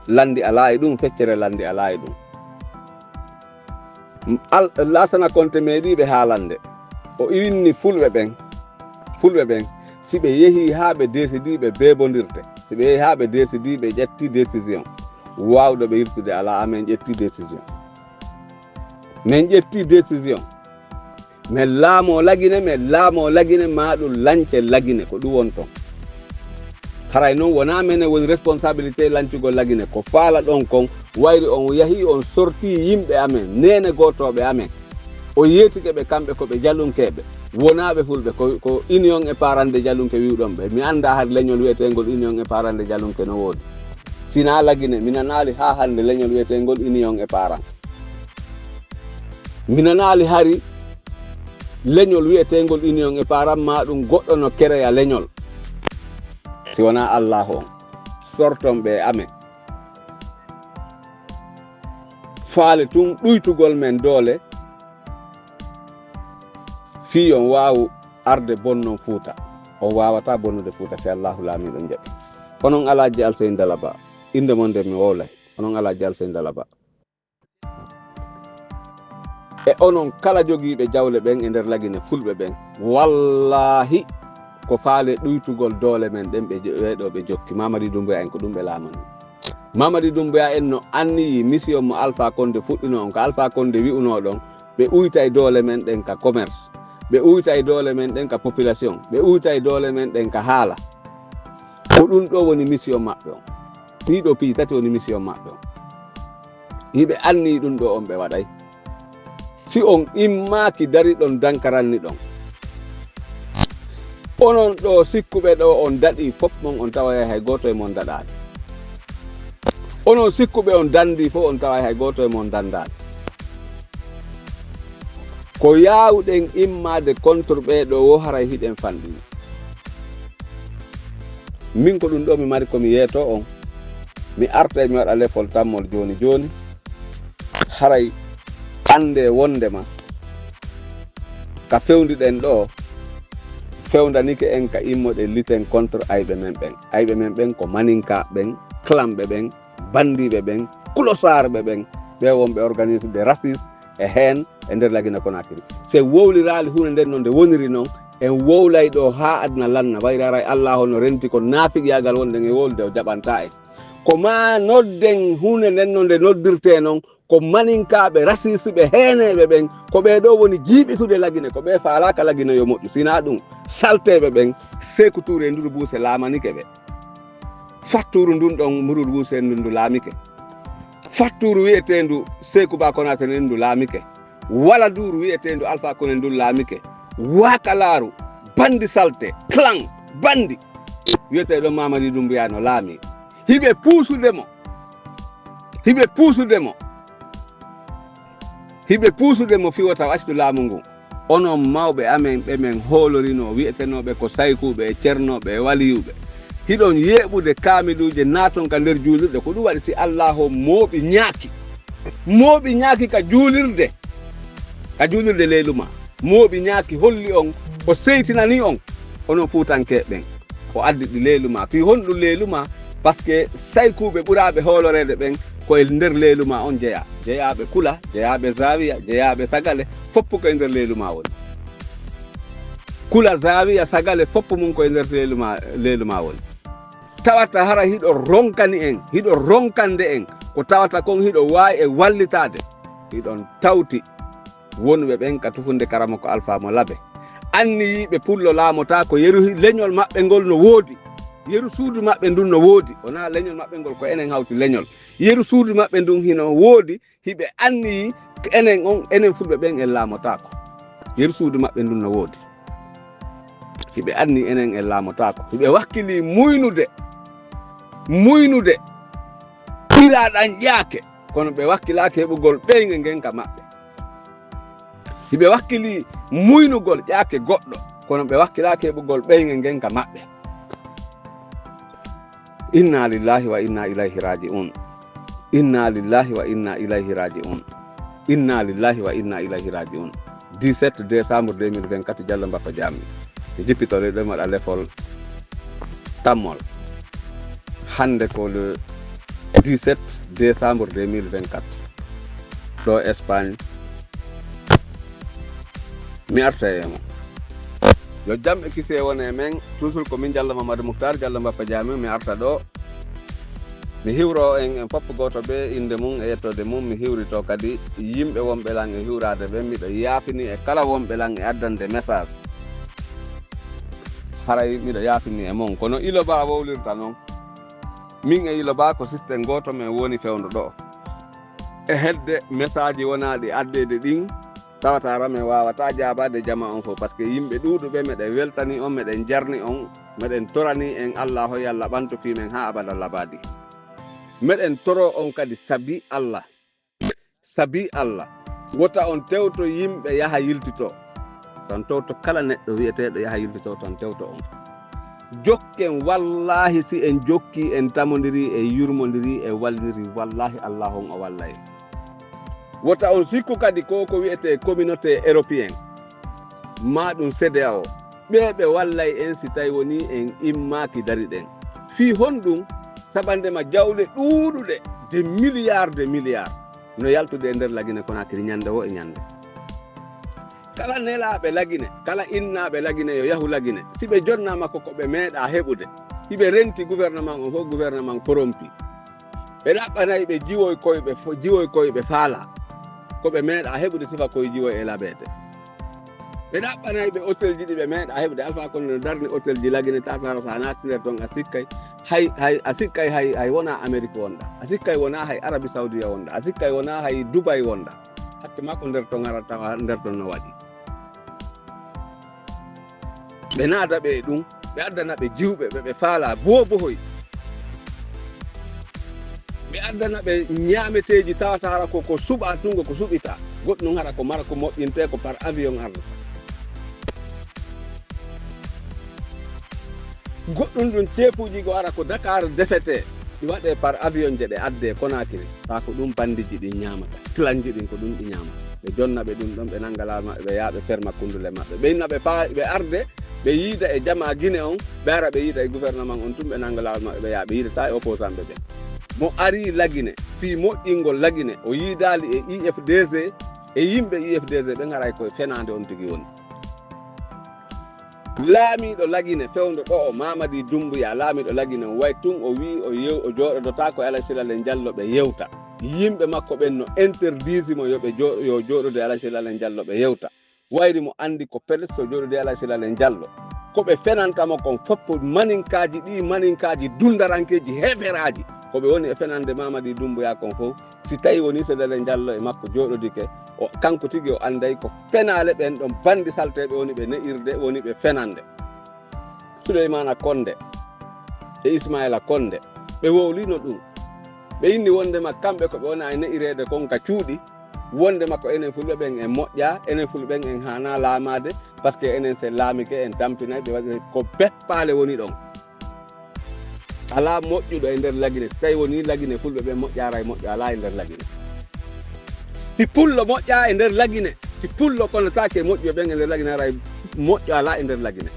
Lanndi alaa e ɗum, feccere lanndi alaa e ɗum. Al-, Laasana Konte meeɗii ɓe haalande. O inni fulɓe ɓen, fulɓe ɓen, si ɓe yehii haa ɓe décidii ɓe beebondirte, si ɓe yehii haa ɓe décidii ɓe ƴettii décision, waawɗo ɓe yiltude alaa, amen ƴettii décision. Men ƴettii décision. Men laamoo Lagine, men laamoo Lagine, maa ɗum lance Lagine, ko ɗum woni ton. Haray non wonaa menen woni responsabilité lancugol Lagine, ko faala ɗon kon, wayri on yahii on sortii yimɓe amen, neene gootooɓe amen. O yeetike ɓe kamɓe ko ɓe jalunkeeɓe, wonaa ɓe fulɓe, ko, ko Union et Parents de Jalunke wi'uɗon ɓe. Mi anndaa hari leñol wi'eteengol Union et Parents de Jalunke no woodi. Sinaa Lagine, mi nanaali haa hannde leñol wi'eteengol Union et Parents. Mi nanaali hari leñol wi'eteengol Union et Parents maa ɗum goɗɗo no kereya leñol. Si wonaa Allaahu on, sorton ɓe e amen. Faale tun ɗuytugol men doole, fii on waawu arde bonnon Fuuta. On waawataa bonnude Fuuta si Allaahu Laamiiɗo jaɓi. Onon Alhaji Alseyni Dala Ba, innde mon nden mi wowlay. Onon Alhaji Alseyni Dala Ba. E onon kala jogiiɓe jawle ɓen e nder Lagine Fulɓe ɓen, wallaahi ko faale ɗuytugol doole men ɗen ɓe jo-, ɓee ɗoo ɓe jokki. Mamadi Doumbouya en ko ɗum ɓe laamani. Mamadi Doumbouya en no anniyii mission mo Alpha Condé fuɗɗinoo on, ko Alpha Condé wi'unoo ɗon, ɓe uytay doole men ɗen ka commerce, ɓe uytay doole men ɗen ka population, ɓe uytay doole men ɗen ka haala. Ko ɗum ɗoo woni mission maɓɓe on. Ɗii ɗoo piiji tati woni mission maɓɓe on. Hiɓe anniyii ɗum ɗoo on ɓe waɗay. Si on immaaki dariɗon dankaranniɗon, onon ɗoo sikkuɓe ɗoo on daɗii fof mon, on taway hay gooto e mon daɗaali. Onon sikkuɓe on dandii fof, on taway hay gooto e mon dandaali. Ko yaawuɗen immaade contre ɓee ɗoo woo, haray hiɗen fanɗini. Min ko ɗum ɗoo mi mari ko mi yeetoo on. Mi artay mi waɗa lefol tammol jooni jooni. Haray anndee wonndema ka fewndiɗen ɗoo, fewndanike en ka immoɗen liten contre ayɓe men ɓen. Ayɓe men ɓen ko maninkaaɓe ɓen, clanɓe ɓen, banndiiɓe ɓen, clocharɓe ɓen, ɓe wonɓe organisme de racisme e heen e nder Lagine Conakry. Si en wowliraali huunde nden no nde woniri non, en wowlay ɗoo haa aduna lanna, wayri haray Allaahu no renti ko naafiqiyaagal wonde e wowlude o jaɓantaa en. Ko maa nodden huunde nden no nde noddirtee non, ko maninkaaɓe rasiisiɓe heeneeɓe ɓen, ko ɓee ɗoo woni jiiɓitude Lagine, ko ɓee faalaaka Lagine yo moƴƴu. Sinaa ɗum, salteeɓe ɓen, Seeku Tuure e Ndudu Buuse laamanike ɓe. Fattuuru ndun ɗon, Mburuuru Buuse ndun ndu laamike. Fattuuru wi'eteendu Seeku Ba Konaate nden ndu laamike. Wala duuru wi'eteendu Alfa Kone ndun laamike. Waakalaaru, bandi salte, clan, bandi. Wi'etee ɗon Mamadi Doumbouya no laami. Hiɓe puusude mo. Hiɓe puusude mo. Hiɓe puusude mo fii wota o accitu laamu ngun. Onon mawɓe amen ɓe men hoolorinoo, wi'etenooɓe ko saykuuɓe e cernooɓe e waliyuuɓe, hiɗon yeeɓude kaamiluuje, naaton ka nder juulirɗe. Ko ɗum waɗi si Allaahu mooɓi ñaaki, mooɓi ñaaki ka juulirde, ka juulirde leeluma, mooɓi ñaaki holli on, o seytinanii on, onon Fuutankeeɓe ɓen. O addi ɗi leeluma. Fii honɗum leeluma? Parce que saykuuɓe ɓuraaɓe hooloreede ɓen ko e nder leeluma on jeyaa. Jeyaaɓe Kula, jeyaaɓe Zaawiya, jeyaaɓe Sagale, foppu ko e nder leeluma woni. Kula, Zaawiya, Sagale, foppu mun ko e nder leeluma, leeluma woni. Tawata hara hiɗo ronkani en, hiɗo ronkande en, ko tawata kon hiɗo waawi e wallitaade. Hiɗon tawti wonɓe ɓen ka tufunde Karamoko Alfa mo Labe. Anniyiiɓe pullo laamotaako, yeru hi-, leñol maɓɓe ngol no woodi. Yeru suudu maɓɓe ndun no woodi. Wonaa leñol maɓɓe ngol ko enen hawti leñol. Yeru suudu maɓɓe ndun hino woodi. Hiɓe anniyii enen on, enen fulɓe ɓen en laamotaako. Yeru suudu maɓɓe ndun no woodi. Hiɓe anniyii enen en laamotaako. Hiɓe wakkilii muynude. Muynude. Ɓiraa ɗan ƴaake. Kono ɓe wakkilaaki heɓugol ɓeynge ngen ka maɓɓe. Hiɓe wakkilii muynugol ƴaake goɗɗo, kono ɓe wakkilaaki heɓugol ɓeynge ngen ka maɓɓe. Inna lillahi wa inna ilayhi raji'un. Inna lillahi wa inna ilayhi raji'un. Inna lillahi wa inna ilayhi raji'un. Dix-sept décembre deux mille vingt-quatre, Jallo Mbappa Jaami. Mi jippitoo ɗo, mi waɗa lefol tammol. Hannde ko le dix-sept décembre deux mille vingt-quatre. Ɗo Espagne. Mi arta e mo. Yo jam e kisee wone e men. Toujours ko min Jallo Mamadou Mouhtar, Jallo Mbappa Jaami, mi arta ɗo. Mi hiwroo en, en fof gooto bee innde mum e yettoode mum. Mi hiwritoo kadi yimɓe wonɓe lan e hiwraade ɓen. Miɗo yaafini e kala wonɓe lan e addande message. Haray miɗo yaafini e mon. Kono Iloba wowlirta non. Min e Iloba ko système gooto men woni fewndo ɗo. E hedde message wonaaɗi addeede ɗin, tawata hara men waawataa jaabaade jamaa on fof, parce que yimɓe ɗuuɗuɓe meɗen weltanii on, meɗen jarni on, meɗen toranii en Allaahu yo Alla ɓantu fii men haa abada labadi. Meɗen toroo on kadi sabi Alla. Sabi Alla. Wota on tewto yimɓe yaha yiltitoo. Tan tewto kala neɗɗo wi'eteeɗo yaha yiltitoo, tan tewto on. Jokken, wallaahi, si en jokkii, en tamondirii, en yurmondirii, en wallindirii, wallaahi, Allaahu on o wallay en. Wota on sikku kadi ko ko wi'etee communauté européen, maa ɗum C E D E A O, ɓee ɓe wallay en si tawi wonii en immaaki dariɗen. Fii honɗum? Saɓande ma jawle ɗuuɗuɗe, des milliards, des milliards, no yaltude e nder Lagine Konakiri ñannde woo e ñannde. Kala nelaaɓe Lagine, kala innaaɓe Lagine yo yahu Lagine. Si ɓe jonnaama ko ko ɓe meeɗaa heɓude, hiɓe renti gouvernement on fof, gouvernement corrompu. Ɓe ɗaɓɓanay ɓe jiwoy koy ɓe fo-, jiwoy koy ɓe faalaa. Ko ɓe meeɗaa heɓude sifa koy jiwoy e labeede. Ɓe ɗaɓɓanay ɓe hôtelji ɗi ɓe meeɗaa heɓude. Alpha Condé no darni hôtelji Lagine, tawata sa naati nder ton a sikkay hay, hay, a sikkay hay, hay wonaa Amerik wonɗaa. A sikkay wonaa hay Arabie Saoudia wonɗaa. A sikkay wonaa hay Dubai wonɗaa. Hakke maa ko nder ton ara tawa nder ton no waɗi. Ɓe naada ɓe e ɗum, ɓe addana ɓe jiwɓe ɓe ɓe faalaa boobohoy. Ɓe addana ɓe ñaameteeji tawata hara ko, ko suɓaa tungo ko suɓitaa. Goɗɗum hara ko mara ko moƴƴintee ko par avion ardata. Goɗɗum ɗum ceepuuji go ara ko Dakar defetee, ɗi waɗee par avion je ɗe addee Conakry. Taa ko ɗum bandiji ɗin ñaamata, kilanji ɗin ko ɗum ɗi ñaamata. Ɓe jonna ɓe ɗum ɗon, ɓe nanga laawol maɓɓe, ɓe yaa ɓe ferma kundule maɓɓe. Ɓe inna ɓe faa, ɓe arde, ɓe yiida e jamaa Gine on, ɓe ara ɓe yiida e gouvernement on tun, ɓe nanga laawol maɓɓe, ɓe yaa ɓe yiida taa e opposant ɓe ɓen. Mo arii Lagine, fii moƴƴingol Lagine, o yiidaali e I F D C, e yimɓe I F D C ɓen haray koye fenaande on tigi woni. Laamiiɗo Lagine fewndo ɗo'o, Mamadi Doumbouya, laamiiɗo Lagine on, way tun o wi'i o yew-, o jooɗodotaako e Alassi Lalen Jallo ɓe yewta. Yimɓe makko ɓen no interdisi mo yo ɓe joo-, yo jooɗodu e Alassi Lalen Jallo ɓe yewta. Wayri mo andi ko peles so jooɗodu e Alassi Lalen Jallo. Ko ɓe fenanta mo kon fof, maninkaaji ɗi, maninkaaji dundarankeeji, heeferaaji. Ko ɓe woni e fenande Mamadi Doumbouya kon fof. Si tawi woni so Lalen Jallo e makko jooɗodike, o, kanko tigi o anday ko fenaale ɓen ɗon bandi salteeɓe woni ɓe ne'irde, woni ɓe fenande. Suleymaana Konde e Ismaayla Konde, ɓe wowlino ɗum. Ɓe inni wondema kamɓe ko ɓe wona e ne'ireede kon ka cuuɗi, wondema ko enen Fulɓe ɓen en moƴƴaa, enen Fulɓe ɓen en haanaa laamaade, parce que enen sen laamike en tampinay, ɓe waɗi ko beppaale woni ɗon. Alaa moƴƴuɗo e nder Lagine. Si tawi wonii Lagine, Fulɓe ɓen moƴƴaray, moƴƴo alaa e nder Lagine. Si Pullo moƴƴaa e nder Lagine, si Pullo konotaake e moƴƴuɓe ɓen e nder Lagine, haray moƴƴo alaa e nder Lagine.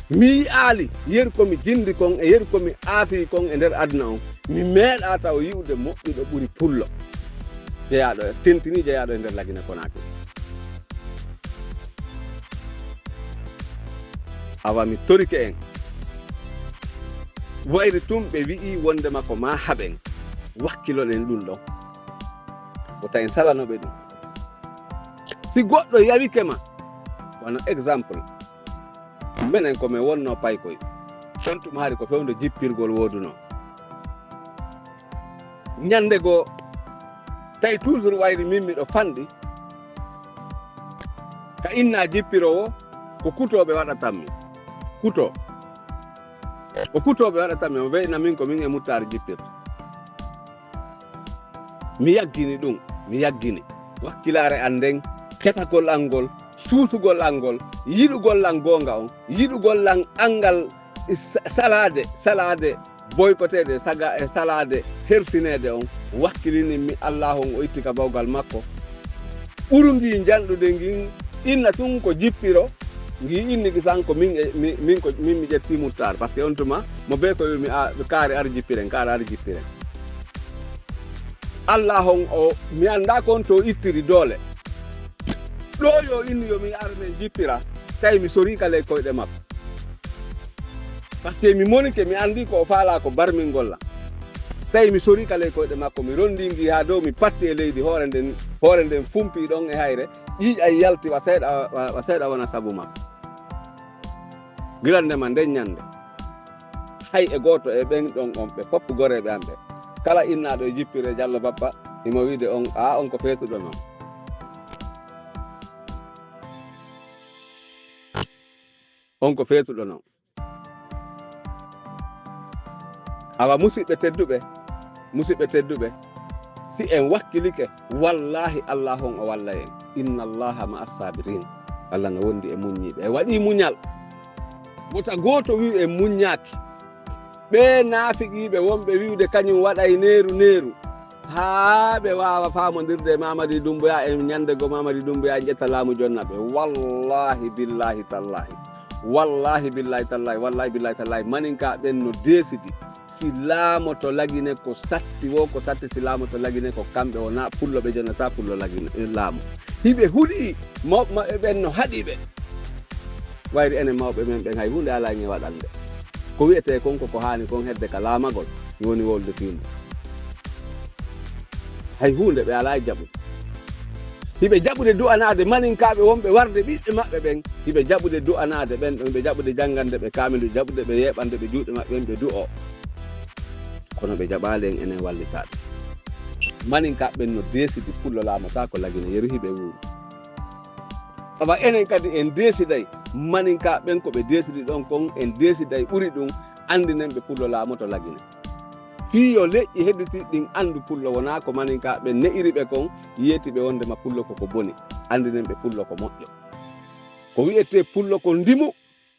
Mi yi'aali yeru ko mi jindi kon e yeru ko mi aafii kon e nder aduna on. Mi meeɗaa taw yi'ude moƴƴuɗo ɓuri Pullo. Jeyaaɗo e, tentini jeyaaɗo e nder Lagine Konaakiri. Awa mi torike en. Wayri tun ɓe wi'i wondema ko maa haɓen. Wakkiloɗen ɗun ɗon. Wota en salano ɓe ɗun. Si goɗɗo yawike ma, wano exemple, menen ko men wonno paykoy. On tuma hari ko fewndo jippirgol woodunoo. Ñande goo, tawi toujours wayri min miɗo fanɗi, ka inna jippiroowo, ko kutooɓe waɗatammi. Kutoo. Ko kutooɓe waɗatammi, o weyna min ko min e Muttaar jippirta. Mi yaggini ɗum, mi yaggini. Wakkilaare an nden, ketagol an ngol, suusugol an ngol, yiɗugol an goonga on, yiɗugol an anngal sa-, salaade, salaade boykoteede, saga-, e salaade hersineede on, wakkilini mi Allaahu on o itti ka bawgal makko. Ɓuru ngii njanɗude ngin inna tun ko jippiro, ngii inni ki san ko min e, mi-, min ko, min mi ƴetti Muttaar, parce que on tuma mo bee ko wi'u mi a-, kaari ar jippiren, kaari ar jippiren. Allaahu on o, mi anndaa ko on to ittiri doole. Ɗoo yo inni yo mi ar men jippira, tawi mi sorii ka ley koyɗe makko. Parce que mi monike, mi anndi ko o faalaa ko barmingol lan. Tawi mi sorii ka ley koyɗe makko, mi ronndii ngii haa dow, mi patti e leydi, hoore nden, hoore nden fumpii ɗon e hayre, ƴiiƴan yalti wa seeɗa, wa, wa seeɗa wona sabu makko. Gila ndema nden ñannde, hay e gooto e ɓen ɗon on, ɓe fof goreeɓe am ɓe. Kala innaaɗo e jippire Jallo Bappa, himo wi'ude on, "Aa, on ko feesuɗo non." On ko feesuɗo non. Awa, musiɓɓe tedduɓe, musiɓɓe tedduɓe, si en wakkilike, wallaahi, Allaahu on o wallay en. "Inna Allaaha ma'a saabiriin." Allah no wondi e muññiiɓe. E waɗii muñal. Wota gooto wi'u en muññaaki. Ɓee naafiqiiɓe wonɓe wi'ude kañum waɗay neeru neeru. Haa ɓe waawa faamondirde e Mamadi Doumbouya, e ñannde goo Mamadi Doumbouya ƴetta laamu jonna ɓe. Wallaahi, billaahi, tallaahi. Wallaahi, billaahi, tallaahi. Wallaahi, billaahi, tallaahi. Maninka ɓen no deesidi. Si laamoto Lagine ko satti woo, ko satti si laamoto Lagine ko kamɓe wonaa Pullo ɓe jonnataa Pullo Lagine, eh, laamu. Hiɓe huɗi, mawɓe maɓɓe ɓen no haɗi ɓe. Wayri enen mawɓe men ɓen hay huunde alaa e waɗande. Ko wi'etee kon ko ko haani kon hedde ka laamagol, mi woni wolde fii mun. Hay huunde ɓe alaa e jaɓude. Hiɓe jaɓude du'anaade maninkaaɓe wonɓe warde ɓiɓɓe maɓɓe ɓen. Hiɓe jaɓude du'anaade ɓen ɗon, hiɓe jaɓude janngande ɓe kaamilu, jaɓude ɓe yeeɓande ɓe juuɗe maɓɓe ɓen ɓe du'oo. Kono ɓe jaɓaali en enen wallitaaɓe. Maninkaaɓe ɓen no deesidi pullo laamotaako Lagine, yeru hiɓe wuuri. Awa enen kadi en deesiday, maninkaaɓe ɓen ko ɓe deesidi ɗon kon, en deesiday ɓuri ɗum, anndinen ɓe pullo laamoto Lagine. Fii yo leƴƴi hedditiiɗi ɗin anndu pullo wonaa ko maninkaaɓe ɓen ne'iri ɓe kon, yeeti ɓe wonndema pullo ko ko boni, anndinen ɓe pullo ko moƴƴo. Ko wi'etee pullo ko ndimu,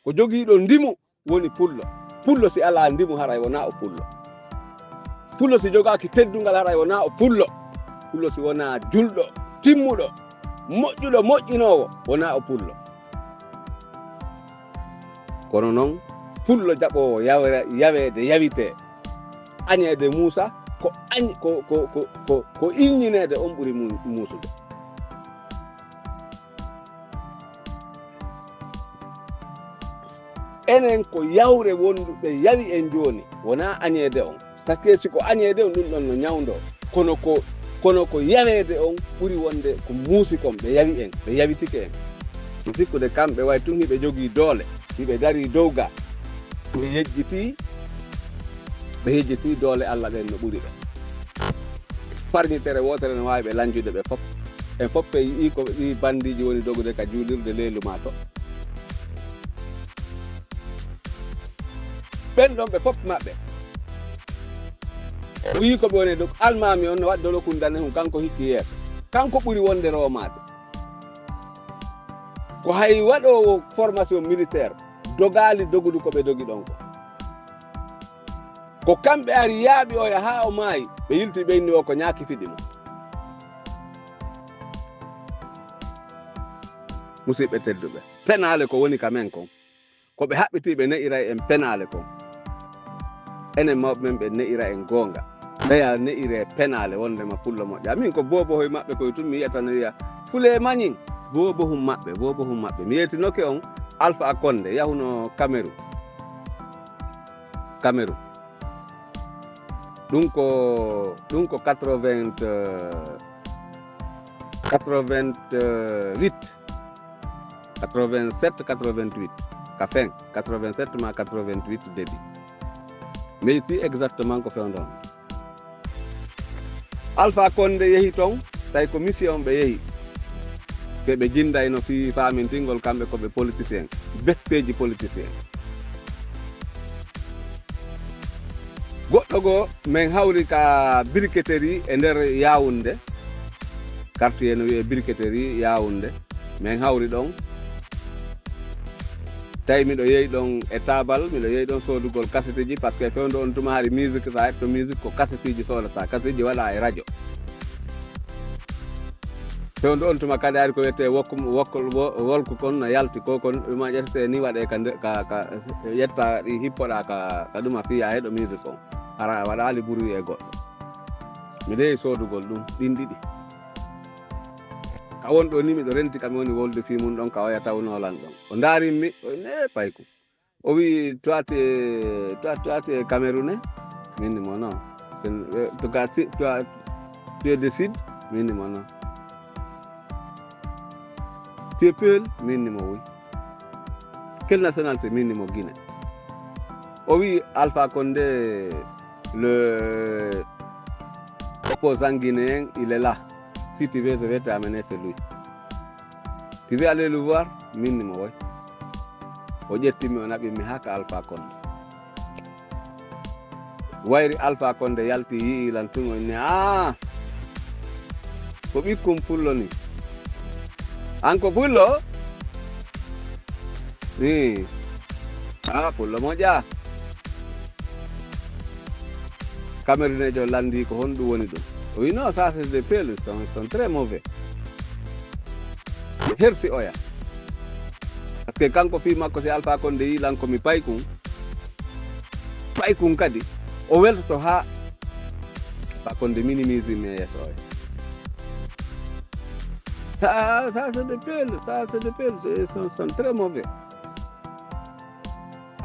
ko jogiiɗo ndimu, woni pullo. Pullo si alaa ndimu haray wonaa o pullo. Pullo si jogaaki teddungal haray wonaa o pullo. Pullo si wonaa julɗo, timmuɗo, moƴƴuɗo, moƴƴinoowo, wonaa o pullo. Kono non, pullo jaɓoowo yawre-, yaweede yawitee. Añeede muusa, ko añ-, ko, ko, ko, ko, ko iññineede on ɓuri mu-, muusude. Enen ko yawre wonduɓe yawi en jooni, wonaa añeede on. Sakkee si ko añeede on, ɗun ɗon no ñawndoo. Kono ko, kono ko yaweede on ɓuri wonde ko muusi kon, ɓe yawi en, ɓe yawitike en. Mi sikkude kamɓe way tun hiɓe jogii doole, hiɓe darii dow ga. Ɓe yejjitii, ɓe yejjitii doole Alla ɗen no ɓuri ɓe. Farñitere wootere no waawi ɓe lanjude ɓe fof. En fof en yi'ii ko ɓe ɗii bandiiji woni dogude ka juulirde leelu maa to. Ɓen ɗon ɓe fof maɓɓe. O yi'ii ko ɓe woni dog-, almaami on no waɗi dolo kundane hun, kanko hikki yeeso. Kanko ɓuri wonde roomaade. Ko hay waɗoowo formation militaire dogaali dogudu ko ɓe dogi ɗon ko. Ko kamɓe ari yaaɓi oya haa o maayi, ɓe yilti ɓe inni o ko ñaaki fiɗi mo. Musidɓe tedduɓe, penaale ko woni ka men kon. Ko ɓe haɓɓitii ɓe ne'iray en penaale kon. Enen mawɓe men ɓe ne'ira en goonga. Ɓeya ne'iree penaale wondema pullo moƴƴa. Min ko boobohoy maɓɓe koy tun mi yi'ata no wi'a, "Fulee mañin." Boobohun maɓɓe, boobohun maɓɓe. Mi yeetinoke on, Alpha Condé yahuno Cameroun. Cameroun. Ɗun ko, ɗun ko quatre-vingts, quatre-vingt-huit, quatre-vingt-sept, quatre-vingt-huit, ka fin, quatre-vingt-sept maa quatre-vingt-huit début. Mi yi'ii exactement ko fewndo on. Alpha Condé yehi ton, tawi ko mission ɓe yehi. Ɓe ɓe jindayno fii faamintingol kamɓe ko ɓe politicien, beppeeji politicien. Goɗɗo goo, men hawri ka briqueterie e nder Yaoundé, quartier no wi'ee briqueterie Yaoundé. Men hawri ɗon. Tawi miɗo yehi ɗon e taabal, miɗo yehi ɗon soodugol kaseteji, parce que fewndo on tuma hari musique, sa heɗto musique ko kaseteji soodata, kaseteji waɗa e radio. Fewndo on tuma kadi hari ko wiyetee wokku, wokku, wo-, wolku kon no yalti, ko kon ɗuma ƴettete ni waɗee ka nde-, ka, ka, yetta ɗi hippoɗaa ka, ka ɗuma fii yaa heɗo musique on. Hara a waɗaali bruit e goɗɗo. Miɗo yehi soodugol ɗum, ɗin ɗiɗi. Ka won ɗoo ni miɗo renti ka mi woni wolde fii mun ɗon ka oya tawnoo lan ɗon. O ndaarii mi, o inni, "Ee, payku." O wi'i, "Toi, tu es, toi, toi, tu es Camerounais?" Mi inni mo, "Non." C'est, euh, en tout cas, si, toi, tu es de Sud? Mi inni mo, "Non." "Tu es Peul?" Mi inni mo, "Oui." "Quelle nationalité?" Mi inni mo, "Guinée." O wi'i, "Alpha Condé, le opposant guinéen, il est là. Si tu veux, je vais t'amener chez lui." "Tu veux aller le voir?" Mi inni mo, "Oui." O ƴetti mi, o naɓi mi haa ka Alpha Condé. Wayri Alpha Condé yalti, yi'i lan tun, o inni, "Ah! Ko ɓikkun pullo ni. An ko pullo?" Ii. "Ah, pullo moƴƴa." Camerounais jo lanndii ko honɗum woni ɗum. O wi'i, "Non, ça c'est des Peuls, ils sont, ils sont très mauvais." Hersi oya. Parce que kanko fii makko, si Alpha Condé yi'i lan ko mi paykun, paykun kadi, o weltoto haa Alpha Condé minimise mi e yeeso oya. Ça, ça, c'est de peur, ça, c'est de peur, c'est, sont, sont très mauvais.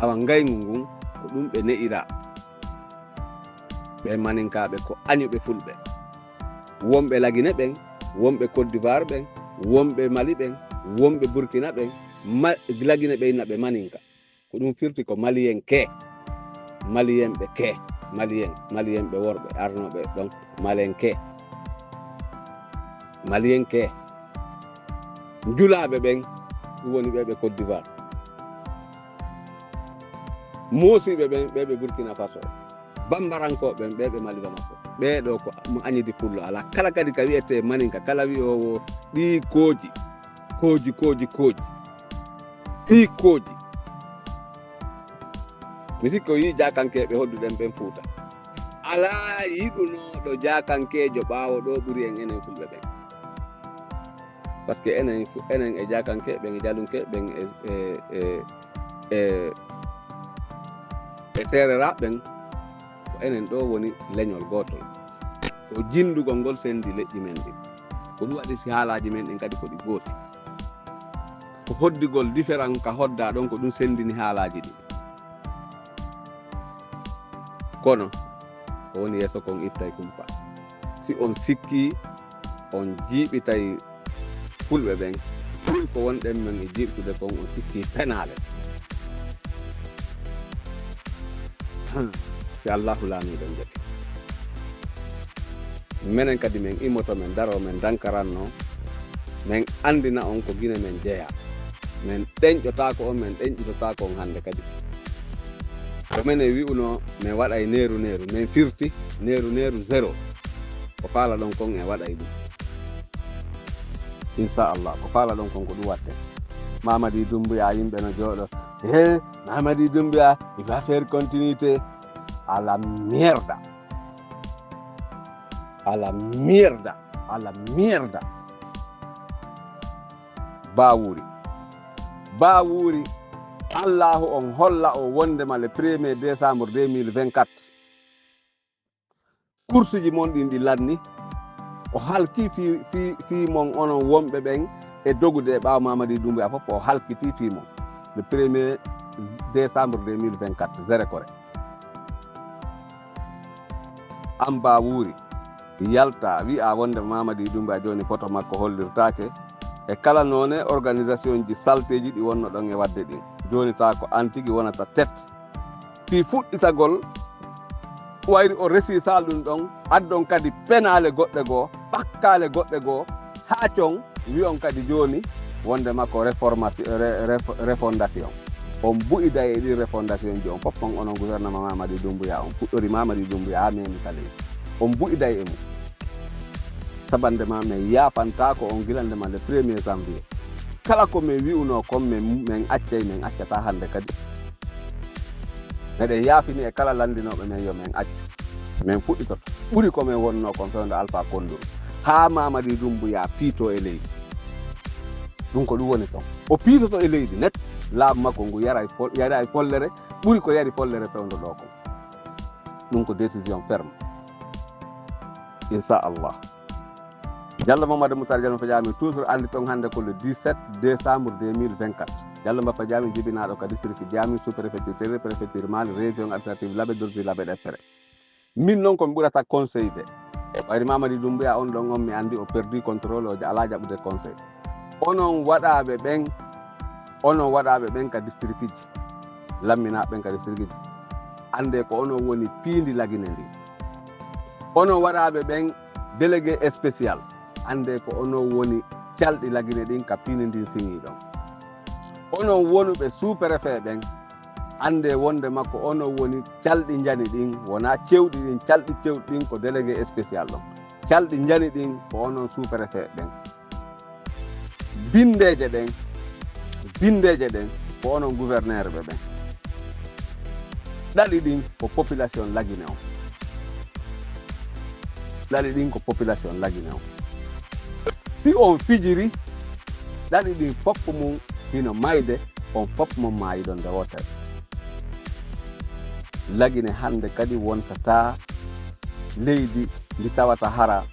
Awa ngayngu ngun, ko ɗum ɓe ne'iraa. Ɓen maninkaaɓe ko añuɓe fulɓe. Wonɓe Lagine ɓen, wonɓe Côte d'Ivoire ɓen, wonɓe Mali ɓen, wonɓe Burkina ɓen, ma-, Lagine ɓen na ɓe maninka. Ko ɗum firti ko Maliyenke. Maliyenɓe ke. Maliyen, Maliyenɓe worɓe arnooɓe ɗon. Malenke. Maliyenke. Njulaaɓe ɓen, ɗum woni ɓe ɓe Côte d'Ivoire. Moosiiɓe ɓen, ɓe ɓe Burkina Faso. Bambarankooɓe ɓen, ɓe ɓe Mali Bamako. Ɓee ɗoo ko mo añidi pullo alaa. Kala kadi ka wi'etee maninka, kala wi'oowo ɗii kooji, kooji, kooji, kooji. Ɗii kooji. Mi sikki o yi'i jaakankeeɓe hodduɗen ɓen Fuuta. Alaa yiɗunooɗo jaakankeejo ɓaawo ɗoo ɓuri en enen fulɓe ɓen. Parce que enen fu-, enen e jaakankeeɓe ɓen, e jalunkeeɓe ɓen, e, e, e, e, e seereraaɓe ɓen, ko enen ɗoo woni leñol gootol. Ko jinndugol ngol senndi leƴƴi men ɗin. Ko ɗum waɗi si haalaaji men ɗin kadi ko ɗi gooti. Ko hoddigol différent ka hoddaa ɗon, ko ɗum senndini haalaaji ɗin. Kono, ko woni yeeso kon ittay kumpa. Si on sikkii, on jiiɓitay fulɓe ɓen, ɓuri ko wonɗen men e jiiɓtude kon, on sikkii penaale. Hmm. Si Allaahu laamiiɗo on jaɓi. Menen kadi men immoto, men daroo, men dankarannoo, men anndina on ko Gine men jeyaa. Men ɗenƴotaako on, men ɗenƴitotaako on hannde kadi. Ko menen wi'unoo, men waɗay neeru neeru, men firti neeru neeru zéro. Ko faalaɗon kon en waɗay ɗum. Inshallah, ko faalaɗon kon ko ɗum watte. Mamadi Doumbouya, yimɓe no jooɗo. He, Mamadi Doumbouya, il va faire continuité. À la merde. À la mierda, à la mierda. Bawuri. Bawuri. Allahu on holla o wondema le premier décembre deux mille vingt-quatre. Kursuji mon ɗin ɗi lanni. O halki fi, fi, fi mon onon wonɓe ɓen e dogude e ɓaawo Mamadi Doumbouya fof, o halkiti fi mon. Le premier décembre deux mille vingt-quatre, zéro kore. An Bawuri, yalta, wi'a wonde Mamadi Doumbouya jooni foto makko hollirtaake, e kala noone organisation ji salteeji ɗi wonno ɗon e waɗde ɗin. Jooni taa ko an tigi wonata tet. Fii fuɗɗitagol, wayri o resi sal ɗum ɗon, addon kadi penaale goɗɗe goo, ɓakkaale goɗɗe goo, haa con wi'on kadi jooni wonde makko reformation, re-, ref-, refondation. On bu'iday e ɗin refondation ji, on fof on onon gouvernement Mamadi Doumbouya, on fuɗɗori Mamadi Doumbouya haa memi ka leydi. On bu'iday e mum. Sabande ma men yaafantaako on gila nde ma le premier janvier. Kala ko men wi'unoo kon men, men accay, men accataa hannde kadi. Meɗen yaafini e kala lanndinooɓe men yo men accu. Men fuɗɗitoto. Ɓuri ko men wonnoo kon fewndo Alpha Condor. Haa Mamadi Doumbouya piitoo e leydi. Ɗum ko ɗum woni ton. O piitoto e leydi net, laamu makko ngu yaray fol-, yaray follere, ɓuri ko yari follere fewndo ɗoo kon. Ɗum ko décision ferme. Inshallah. Jallo Mamadou Moutar Jallo Bappa Diamé, toujours anndi ton hannde ko le dix-sept décembre deux mille vingt-quatre. Jallo Bappa Diamé jibinaaɗo ka district Diamé, sous-préfecture Téré, préfecture Mali, région administrative Labé, Dordi Labé, et cetera. Min non ko mi ɓurata conseil de. Wayri Mamadi Doumbouya on ɗon on mi anndi o perdi contrôle, o alaa jaɓude conseil. Onon waɗaaɓe ɓen, onon waɗaaɓe ɓen ka districtiji, lamminaaɓe ɓen ka districtiji, anndee ko onon woni piindi Lagine ndin. Onon waɗaaɓe ɓen délégué spécial, anndee ko onon woni calɗi Lagine ɗin ka piindi ndin siŋii ɗon. Onon wonuɓe sous-préfet ɓen, anndee wonde makko onon woni calɗi njani ɗin, wonaa cewɗi ɗin, calɗi cewɗi ɗin ko délégué spécial ɗon. Calɗi njani ɗin ko onon sous-préfet ɓen. Binndeeje ɗen, binndeeje ɗen ko onon gouverneur ɓe ɓen. Ɗaɗi ɗin ko population Lagine on. Ɗaɗi ɗin ko population Lagine on. Si on fijiri, ɗaɗi ɗin fof mum hino mayde, on fof mum maayidon nde wootere. Lagine hannde kadi wontataa leydi ndi tawata hara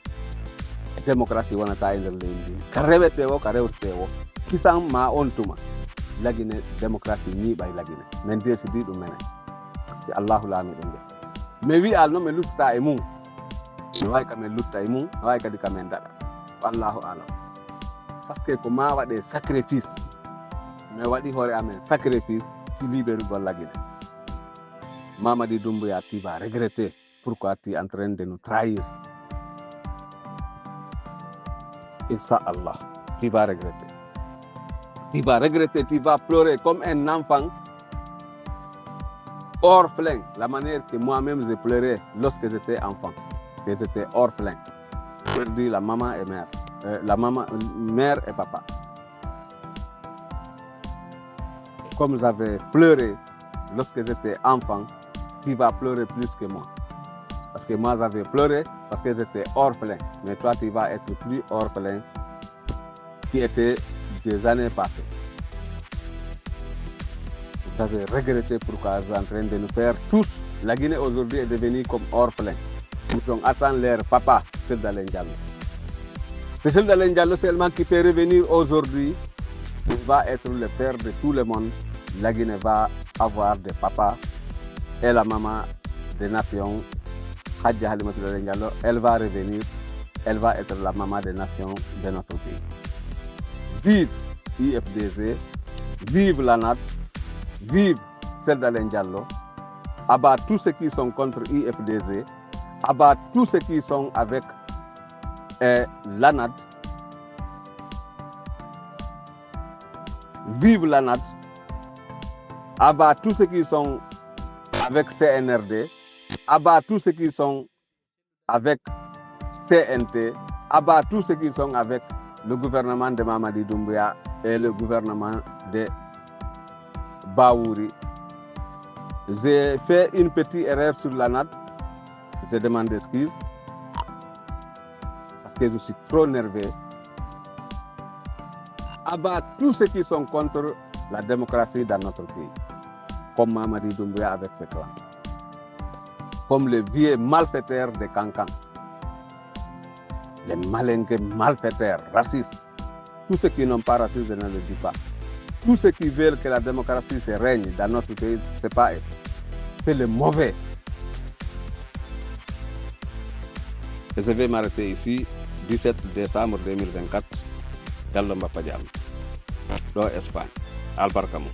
Démocratie wonata e nder leydi ndin. Ka rewetee woo, ka rewtetee woo, kisan maa on tuma, Lagine, démocratie ñiiɓay Lagine. Men décidi ɗum menen. Si Allaahu laamiiɗo nde. Mi wi'aali non mi luttataa e mun. No waawi ka men lutta e mun, no waawi kadi ka men daɗa. Wallaahu aalam. Parce que ko maa waɗee sacrifice. Men waɗi hoore amen sacrifice, ki libérugol Lagine. Mamadi Doumbouya, tu vas regretter pourquoi tu es en train de nous trahir. Inch'Allah, tu vas regretter. Tu vas regretter, tu vas pleurer comme un enfant orphelin, la manière que moi-même j'ai pleuré lorsque j'étais enfant, que j'étais orphelin. Perdu la maman et mère, euh, la maman, mère et papa. Comme j'avais pleuré lorsque j'étais enfant, tu vas pleurer plus que moi. Parce que moi, j'avais pleuré parce que j'étais orphelin. Mais toi, tu vas être plus orphelin qui était des années passées. Vous avez regretté pourquoi vous êtes en train de nous faire tous. La Guinée aujourd'hui est devenue comme orphelin. Ils ont atteint leur papa, Cellou Dalein Diallo. C'est Cellou Dalein Diallo seulement qui peut revenir aujourd'hui. Il va être le père de tout le monde. La Guinée va avoir des papas et la maman des nations. Hadja Halimata Dalein Diallo, elle va revenir. Elle va être la maman des nations de notre pays. Vive I F D G, vive l'ANAD, vive Cellou Dalein Diallo. À bas tous ceux qui sont contre I F D G, à bas tous ceux qui sont avec, euh, l'ANAD. Vive l'ANAD. À bas tous ceux qui sont avec C N R D. À bas tous ceux qui sont avec C N T, à bas tous ceux qui sont avec le gouvernement de Mamadi Doumbouya et le gouvernement de Bawouri. J'ai fait une petite erreur sur l'ANAD. Je demande excuse. Parce que je suis trop nerveux. À bas tous ceux qui sont contre la démocratie dans notre pays, comme Mamadi Doumbouya avec ses clans, comme les vieux malfaiteurs de Kankan, les Malinké malfaiteurs, racistes, tous ceux qui n'ont pas racisé, je ne le dis pas. Tous ceux qui veulent que la démocratie se règne dans notre pays, c'est pas eux. C'est les mauvais. Et je vais m'arrêter ici, dix-sept décembre deux mille vingt-quatre, Diallo Mbappa Diallo, ɗo Espagne. Albarka mum.